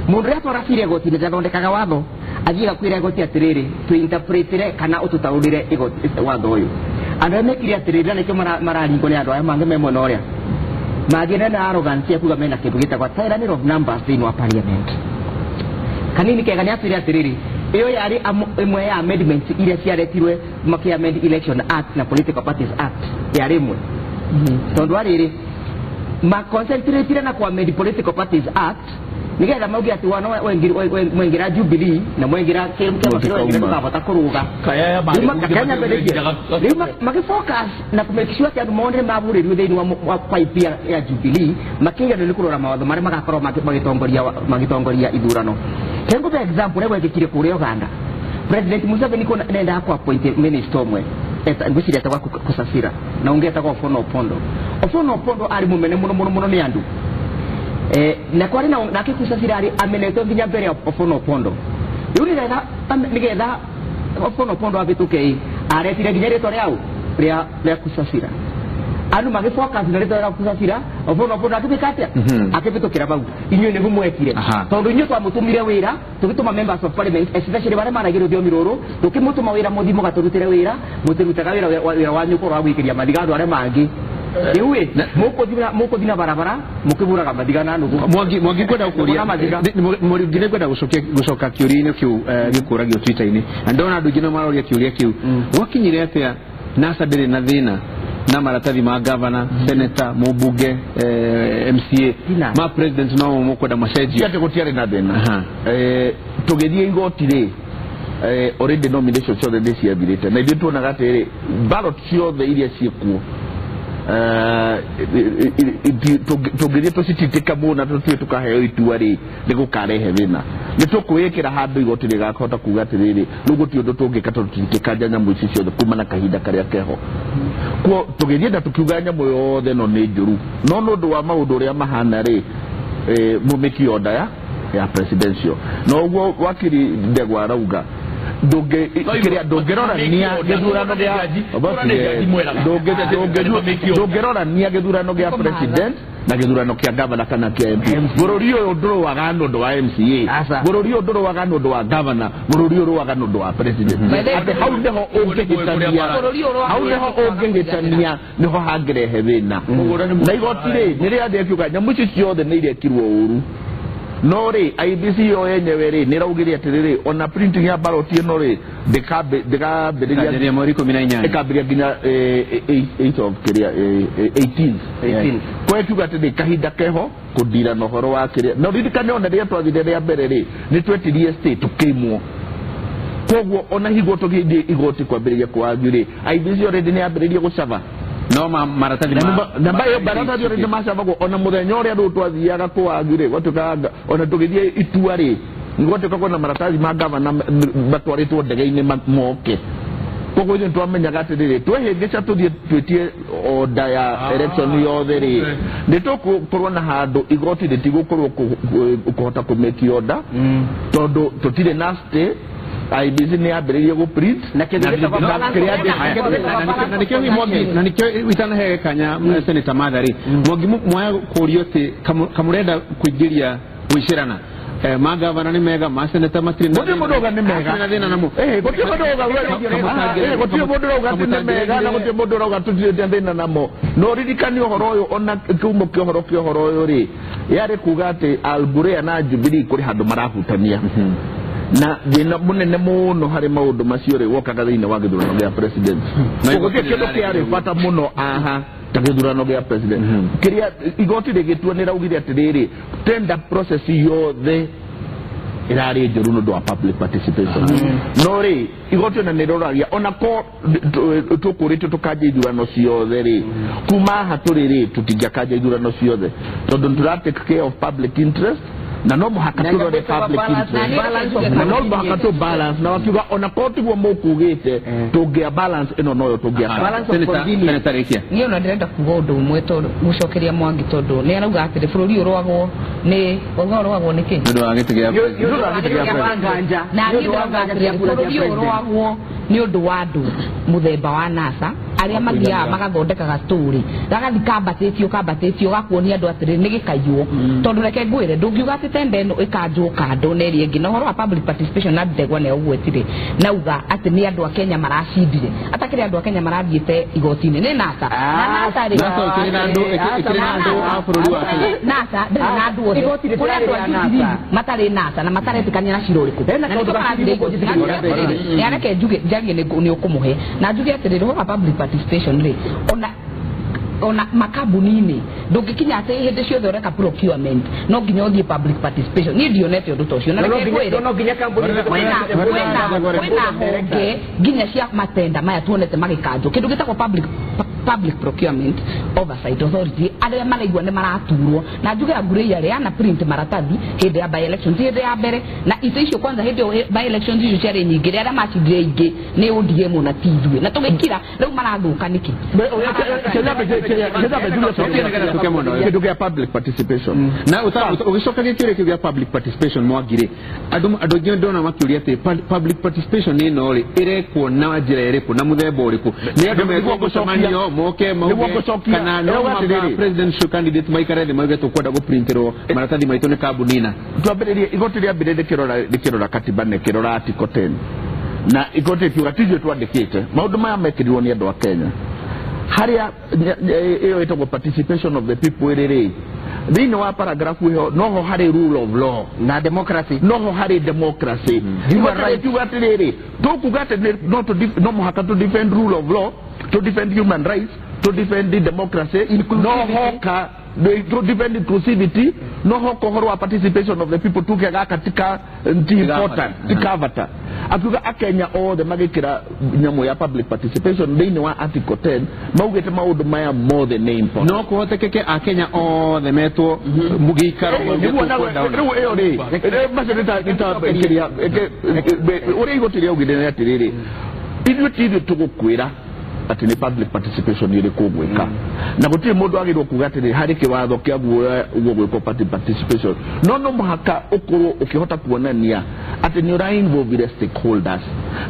mũndũ ũrĩa atwara cira igoti-inĩ ndathondekaga watho athiaga kwĩra igoti atĩrĩrĩ twĩinterpretĩre kana ũtũtaũrĩre watho ũyũ. Andũ arĩa mekire atĩrĩrĩ na nĩkĩo mararingwo nĩ andũ aya mangĩ me mwena ũrĩa magĩre na arrogance ya kuga mena kĩndũ gĩtagwo tyranny of numbers thĩinĩ wa parliament. Kanini Kega nĩ atwĩre atĩrĩrĩ ĩyo yarĩ ĩmwe ya amendments iria ciaretirwe makĩamend Election Act na Political Parties Act yarĩ ĩmwe tondũ arĩrĩ maconcentratire na kũamend Political Parties Act nĩgetha mauge atĩ wana mwaingĩra Jubilee na mwaingĩra kĩama kĩrĩa waingĩra ndũkahota kũrũga. Rĩu magĩfocus na kũmake sure atĩ andũ monire mahũrĩrwo thĩinĩ wa pipe ya Jubilee makĩiganĩrwo nĩ kũrora mawatho marĩa magakorwo magĩtongoria ithurano. Kengũhe example ũrĩa gwekĩkire kũrĩa Uganda. President Museveni nendaga kũ appoint minister ũmwe ngwĩciria etagwo Kusasira na ũngĩ etagwo Ofono Opondo. Ofono Opondo arĩ mũmene mũno mũno mũno nĩ andũ na kwarĩ na nake Kusasira arĩ amenetwo nginya mbere ya Ofono Opondo. Rĩu nĩgetha Ofono Opondo ahĩtũke ĩ aretire nginya rĩtwa rĩau rĩa Kusasira. Andu magĩfocus na rĩtwa rĩa Kusasira Obono Opondo akĩbĩka atĩa akĩbĩtũkĩra bau inyuĩ nĩguo mwekire tondũ inyuĩ twamũtũmire wĩra tũgĩtũma members of parliament especially barĩa maragia rũthiomi rũrũ tũkĩmũtũma wĩra mũthiĩ mũgatũrutĩre wĩra mũtirutaga wĩra wanyu ũkorwo wa gwĩkĩria mathiga andũ arĩa mangĩ rĩu mũkũthi na barabara mũkĩbũraga mathiga na nũgũ. Mwangi kwenda gũkũria Mwangi nĩ kwenda gũcoka kĩũria-inĩ kĩu gĩkũragio Twitter-inĩ na ndona andũ aingĩ no maroria kĩũria kĩu gwakinyire atĩa NASA ndĩrĩ na thĩna na maratathi ma governor, senator, mũmbunge, MCA ma president no mũkwenda macenjio atĩ gũtiarĩ na thĩna. Tũgĩthiĩ igoti rĩ already nomination ciothe nĩ ciathirĩte na ithuĩ tuonaga atĩrĩ ballot ciothe iria ciĩkuo tũngĩthiĩ tũcititĩka mũno tũthiĩ tũkaheo itua rĩ nĩ gũkarehe thĩna nĩ tũkwĩĩkĩra handũ igoti rĩgakahota kuga atĩrĩrĩ rĩu gũtirĩ ũndũ tũngĩka tondũ tũtingĩkanja nyamũ ici ciothe kuma na kahinda karĩa keho kuo tũgĩthiĩ na tũkiuga nyamũ yothe ĩno nĩ njũru no nĩ ũndũ wa maũndũ ũrĩa mahana rĩ mũmĩki order ya presidential no ũguo wakiri Ndegwa arauga ndũngĩrorania ndũngĩrorania gĩthurano gĩa president na gĩthurano kĩa governor kana kĩa MP. Bũrũri ũyũ ndũrũaga nĩ ũndũ wa MCA, bũrũri ũyũ ndũrũaga nĩ ũndũ wa governor, bũrũri ũyũ ũrũaga nĩ ũndũ wa president. Atĩ hau nĩho ũngĩhĩtania, hau nĩho ũngĩhĩtania nĩho hangĩrehe thĩna. Na igoti rĩ nĩ rĩathiĩ kiuga nyamũ ici ciothe nĩ irekirwo ũru no rĩ IEBC yo yenyewe rĩ nĩ ĩraugire atĩrĩrĩ ona printing ya ballot ĩno rĩ ndĩkambĩrĩria mweri 18 ĩkambĩrĩria nginya 8 of kĩrĩa 18th kwa kiuga atĩ kahinda keho kũndira na ũhoro wa kĩrĩa na ririkane ona rĩrĩa twathire rĩa mbere rĩ nĩ twetirie state tũkĩimwo koguo ona higuo tũgĩthiĩ igoti kwambĩrĩria kwanyu rĩ IEBC already nĩ yambĩrĩirie gũcaba no maratathi na bayo maratathi already macabagwo ona mũthenya ũrĩa rĩu twathiaga kwanyu rĩ gwatuĩkaga ona tũgĩthiĩ itua rĩ gwatuĩka kwĩna maratathi ma gavana matwarĩtwo ndege-inĩ moke koguo ithuĩ twamenyaga atĩrĩrĩ twehĩngĩca tũthiĩ twĩtie order ya election yothe rĩ nĩ tũgũkorwo na handũ igoti rĩtigũkorwo kũhota kũmake order tondũ tũtirĩ na stay IEBC nĩ yambĩrĩirie gũ print na na Mwangi na nĩkĩo itanahe kanya Senator Martha rĩ Mwangi mwaya kũrio atĩ kamũrenda kũingĩria gwĩcĩrana ma gavana nĩ mega ma senator matirĩ na gũtirĩ mũndũ uga nĩ mega thĩna namo gũtirĩ mũndũ uga gũtirĩ mũndũ ũrauga atĩ nĩ mega na gũtirĩ mũndũ ũrauga tũtirĩ thĩna namo no ririkane ũhoro ũyũ ona kĩhumo kĩa ũhoro kĩa ũhoro ũyũ rĩ yarĩ kuga atĩ Al-Burea na Jubilee kũrĩ handũ marahutania na thĩna mũnene mũno harĩ maũndũ macio rĩ wokaga thĩinĩ wa gĩthurano gĩa president gũtirĩ kĩndũ kĩarĩ bata mũno aha ta gĩthurano gĩa president kĩrĩa igoti rĩgĩtua nĩ raugire atĩrĩrĩ tender process yothe ĩrarĩ njũru nĩ ũndũ wa public participation no rĩ igoti ona nĩ rĩroragia ona ko tũkũrĩtio tũkanja ithurano ciothe rĩ kuma haha tũrĩ rĩ tũtingĩakanja ithurano ciothe tondũ nĩ take care of public interest na no mũhaka tũrore public interest na no mũhaka tũ balance na wakiuga ona korwo tiguo mũkugĩte tũngĩa balance ĩno noyo tũngĩa niĩ ona ndĩrenda kuga ũndũ ũmwe tondũ gũcokeria Mwangi tondũ nĩ arauga atĩrĩ bũrũri ũrũagwo nĩ wauga ũrũagwo nĩ kĩ nĩ ũndũ wa gĩtĩ gĩa na niĩ ndĩrauga atĩrĩ bũrũri ũrũagwo nĩ ũndũ wa andũ mũthemba wa NASA arĩa mathiaga magathondeka gatũrĩ gagathi kambatĩtio gakuonia andũ atĩrĩ nĩ gĩkaiywo tondũ reke ngwĩre ndũngiuga atĩ tenda ĩno ĩkanjwo kando na ĩrĩa ĩngĩ na ũhoro wa public participation na Ndegwa nĩ aũgwetire nauga atĩ nĩ andũ a Kenya maracindire atakĩrĩ andũ a Kenya marathiĩte igoti-inĩ nĩ NASA na NASA rĩ NASA ĩkĩrĩ na andũ ĩkĩrĩ na andũ a bũrũri wa Kenya NASA ndĩrĩ na andũ othe kũrĩ andũ a Jubilee matarĩ NASA na mataretĩkania na cira ũrĩkũ na nĩkĩo marathiĩ igoti-inĩ reke njuge njarie nĩ ũkũmũhe na njuge atĩrĩrĩ ũhoro wa public participation rĩ ona makambuni-inĩ ndũngĩkinya atĩ hĩndĩ ciothe ũreka procurement no nginya ũthiĩ public participation niĩ ndionete ũndũ ta ũcio na reke ngwĩre kwĩna honge nginya cia matenda maya tuonete magĩkanjwo kĩndũ gĩtagwo public procurement oversight authority arĩa maraigua nĩ maraturwo na njuge Agurei arĩa ana print maratathi hĩndĩ ya by elections hĩndĩ ya mbere na itĩ icio kwanza hĩndĩ ĩyo by elections icio ciarĩ nyingĩ arĩa macindire aingĩ nĩ ODM na ti ithuĩ na tũgĩkira rĩu marathũka nĩkĩ kĩndũ gĩa public participation na ũgĩcokagia kĩũria kĩu gĩa public participation Mwangi rĩ andũ aingĩ ndona makĩũria atĩ public participation ĩno rĩ ĩrekwo na njĩra ĩrĩkũ na mũthemba ũrĩkũ nĩ andũ metwo mũcemanio Moke mauge kana no presidential candidate maikare thĩ mauge tũkwenda gũprinterwo maratathi maitũ nĩ kambuni na twambĩrĩrie igoti rĩambĩrĩrie rĩkĩrora katiba na rĩkĩrora article 10 na igoti rĩkiuga ti ithuĩ twandĩkĩte maũndũ maya mekĩrirwo nĩ andũ a Kenya harĩa ĩyo ĩtagwo participation of the people ĩrĩ thĩinĩ wa paragraph ĩyo noho harĩ rule of law na democracy, noho harĩ democracy. Human rights atĩrĩrĩ tũkuga atĩ no mũhaka to defend rule of law, to defend human rights, to defend the democracy, noho ka to defend inclusivity, noho kohoro wa participation of the people tuke gaka tika ti important tikavata akiuga akenya othe magikira nyamu ya public participation thĩinĩ wa article 10 maugĩte maũndũ maya mothe nĩ important. No kũhotekeke akenya othe metwo mũgĩikaro rĩu ĩyo rĩ macio nĩ ũrĩa igoti rĩaugire nĩ atĩrĩrĩ ithuĩ ti ithuĩ tũgũkwĩra atĩ nĩ public participation ĩrĩkũ ũgwĩka na gũtirĩ mũndũ agĩrĩirwo kuga atĩrĩ harĩ kĩwatho kĩa guo gwĩkwo participation no mũhaka ũkorwo ũkĩhota kuonania atĩ nĩ ũra involve stakeholders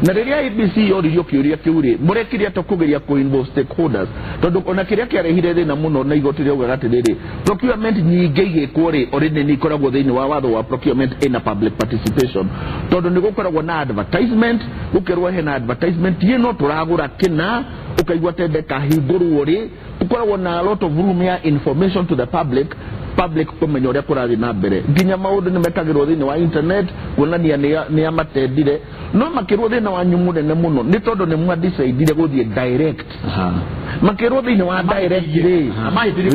na rĩrĩa ABC yoririo kĩũria kĩu rĩ mũrekire atĩa kũgeria kũ involve stakeholders tondũ ona kĩrĩa kĩarehire thĩna mũno na igoti rĩaugaga atĩrĩrĩ procurement nyingĩ igĩkwo rĩ already nĩ ikoragwo thĩinĩ wa watho wa procurement ĩna public participation tondũ nĩ gũkoragwo na advertisement gũkerwo hena advertisement ĩno tũragũra kĩna ukaigua tende kahingũrwo rĩ gũkoragwo na a lot of room ya information to the public kũmenya ũrĩa kũrathiĩ na mbere nginya maũndũ nĩ mekagĩrwo thĩinĩ wa internet kuonania nĩ amatendire no makĩrwo thĩna wanyu mũnene mũno nĩ tondũ nĩ mwadecide gũthiĩ direct makĩrwo thĩinĩ wa direct rĩ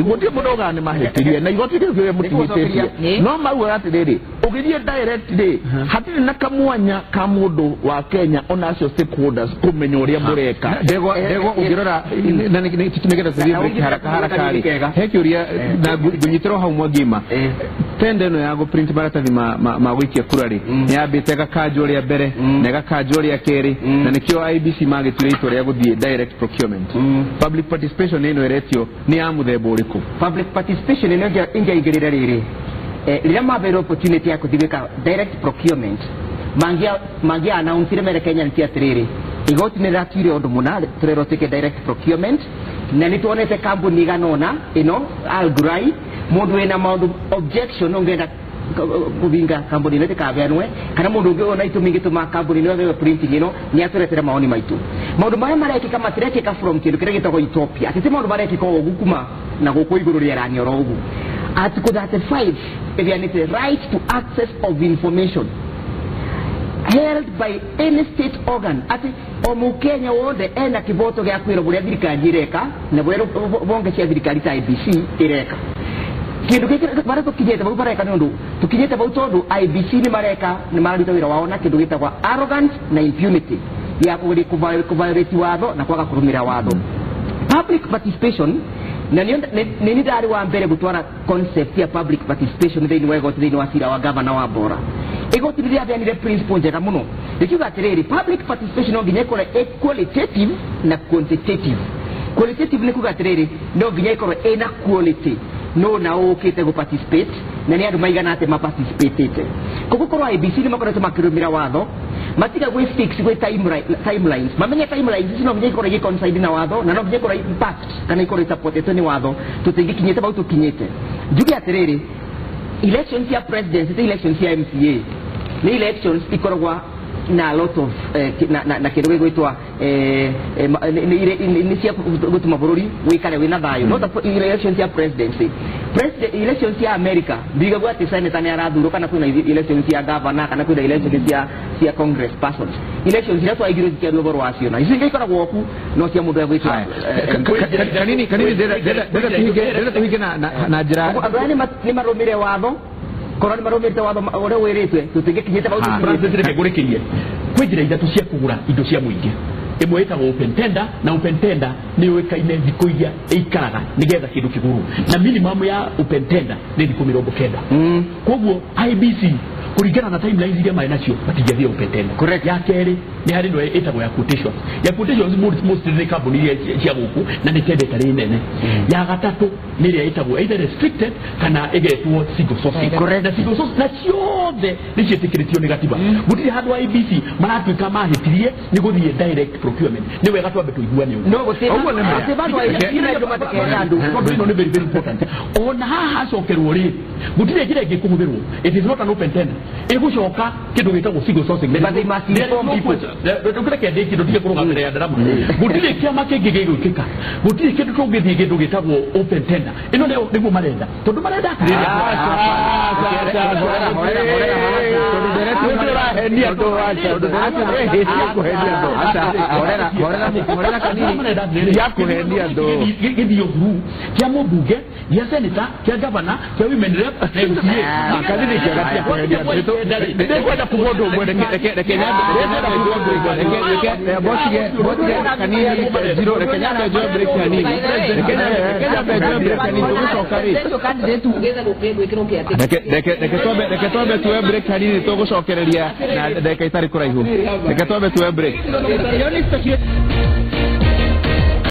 gũtirĩ mũndũ ũgaga nĩ mahĩtirie na igoti rĩu mũtihĩtĩtie no maugaga atĩrĩrĩ ũgĩthiĩ direct rĩ hatirĩ na kamwanya ka mũndũ wa Kenya ona acio stakeholders kũmenya ũrĩa mũreka. Ndegwa ũngĩrora na nĩgetha tũthiĩ break haraka haraka rĩ he kĩũria na ngũnyitĩrwo hau Mwangima tenda ĩno ya gũprint maratathi ma gũikia kura rĩ nĩ yambĩte ĩgakanjwo rĩa mbere na ĩgakanjwo rĩa kerĩ na nĩkĩo IEBC magĩtuire itua rĩa gũthiĩ direct procurement. Public participation ĩno ĩretio nĩ ya mũthemba ũrĩkũ? Public participation ĩno ĩngĩaingĩrĩra rĩrĩ rĩrĩa mabeirwo opportunity ya gũthiĩ gwĩka direct procurement mangia announce mere Kenya nĩ atĩrĩrĩ igoti nĩ rĩratuire ũndũ mũna tũrerwo twĩke direct procurement na nĩ tuonete kambuni igana ũna ĩno Algurai mũndũ wĩna maũndũ objection ũngĩenda kũbinga kambuni ĩno ĩtikabeanwe kana mũndũ ũngĩ ona itũmi ingĩtũma kambuni ĩno ĩtheo printing ĩno nĩ atũretere maoni maitũ. Maũndũ marĩa marekĩka matirekĩka from kĩndũ kĩrĩa gĩtagwo Ethiopia atĩ ti maũndũ marekĩka o ũguo kuma na gũkũ igũrũ rĩera-inĩ oro ũguo. Article 35 ĩheanĩte right to access of information held by any state organ ati o mukenya wothe ena kiboto gĩa kwĩrwo ũrĩa thirikari ĩreka na bonge cia thirikari ta IEBC ĩreka kĩndũ gĩkĩ marĩa tũkinyĩte bau bareka nĩ ũndũ tũkinyĩte bau tondũ IEBC nĩ mareka nĩ mararuta wĩra wao na kĩndũ gĩtagwo arrogance na impunity ya kũviolate watho na kwaga kũrũmĩrĩra watho. Public participation na nĩ ndarĩ wa mbere gũtwara concept ya public participation thĩinĩ wa igoti thĩinĩ wa cira wa gavana wa Bora. Igoti rĩrĩa principle njega mũno rĩkiuga atĩrĩrĩ public participation no nginya ĩkorwo ĩ qualitative na quantitative. Qualitative nĩ kuga atĩrĩrĩ no nginya ĩkorwo ĩna quality no na ũkĩte gũ participate na nĩ andũ maigana atĩ maparticipatĩte. Koguo korwo IEBC nĩ makoretwo makĩrũmĩra watho matiga gwĩ fix gwĩ timelines mamenye timelines ici no nginya ikorwo igĩcoincide na watho na no nginya ikorwo impact kana ikorwo ĩsupportĩtwo nĩ watho tũtingĩkinyĩte bau tũkinyĩte. Njuge atĩrĩrĩ elections ya president ti elections ya MCA nĩ elections ikoragwo na a lot of na kĩndũ gĩgwĩtwa nĩ cia gũtũma bũrũri wĩikare wĩna thayũ no ta elections ya presidency president elections ya America ndigagwo atĩ senator nĩ arathurwo kana kwĩna elections ya governor kana kwĩna elections cia congress persons elections iria twaigirwo cikĩario ũhoro wacio na icio ingĩ ikoragwo oku no cia mũndũ egwĩtwa kanini ndĩrenda tũhinge na njĩra andũ aya nĩ marũmĩre watho korwo nĩ marũmĩrĩte watho ũrĩa wĩrĩtwe tũtingĩkinyĩte bau. Francis reke ngũrĩkĩrie kwĩ njĩra ithatũ cia kũgũra indo cia mũingĩ ĩmwe ĩtagwo open tender na open tender nĩ yũĩkaine thikũ iria ĩikaraga nĩgetha kĩndũ kĩgũrwo na minimum ya open tender nĩ thikũ 90. Koguo IEBC Kũringana na timelines iria marĩ nacio matingĩathiĩ open tender. Correct. Ya kerĩ nĩ harĩ ĩno ĩtagwo ya quotations. Ya quotations mostly nĩ kambuni iria cia gũkũ na nĩ tender ĩtarĩ nene. Ya gatatũ nĩ ĩrĩa ĩtagwo either restricted kana ĩgetwo single sourcing. Correct. Na single source na ciothe nĩ ciĩtĩkĩrĩtio nĩ gatiba. Gũtirĩ handũ IEBC maratuĩka mahĩtirie nĩ gũthiĩ direct procurement. Nĩ wega twambe tũiguane ũguo. No gũtirĩ Ũguo nĩ ma. gũtirĩ handũ IEBC mendwo matikenda andũ. Tondũ ĩno nĩ very very important. Ona haha hacokerwo rĩ, gũtirĩ njĩra ĩngĩ kũhũthĩrwo. It is not an open tender. Ĩgũcoka kĩndũ gĩtagwo single sourcing. But they must inform people. Reke ndĩkie ndũtige kũrũga mbere ya ndarama. Gũtirĩ kĩama kĩngĩ gĩgwĩkĩka. Gũtirĩ kĩndũ tũngĩthiĩ kĩndũ gĩtagwo open tender. Ĩno nĩyo nĩguo marenda. Tondũ marenda atĩrĩrĩ. Horera kanini. Ya kũhenia andũ. Gĩthiĩ through kĩa mũmbunge, gĩa senator, kĩa governor, kĩa women rep na MCA. Kanini kĩega tia kũhenia andũ. Ndĩkwenda kuga ũndũ ũmwe, reke nyambe kuga ũndũ ũmwe. Reke botige kanini zero, reke nyambe njoe break hanini. Reke nyambe njoe break hanini, tũgũcoka rĩ. Presidential candidate ugĩte gwĩkĩrwo kĩatĩ. Reke twambe tuwe break hanini tũgũcokereria na ndagĩka itarĩ kũraihu. Reke twambe tuwe break.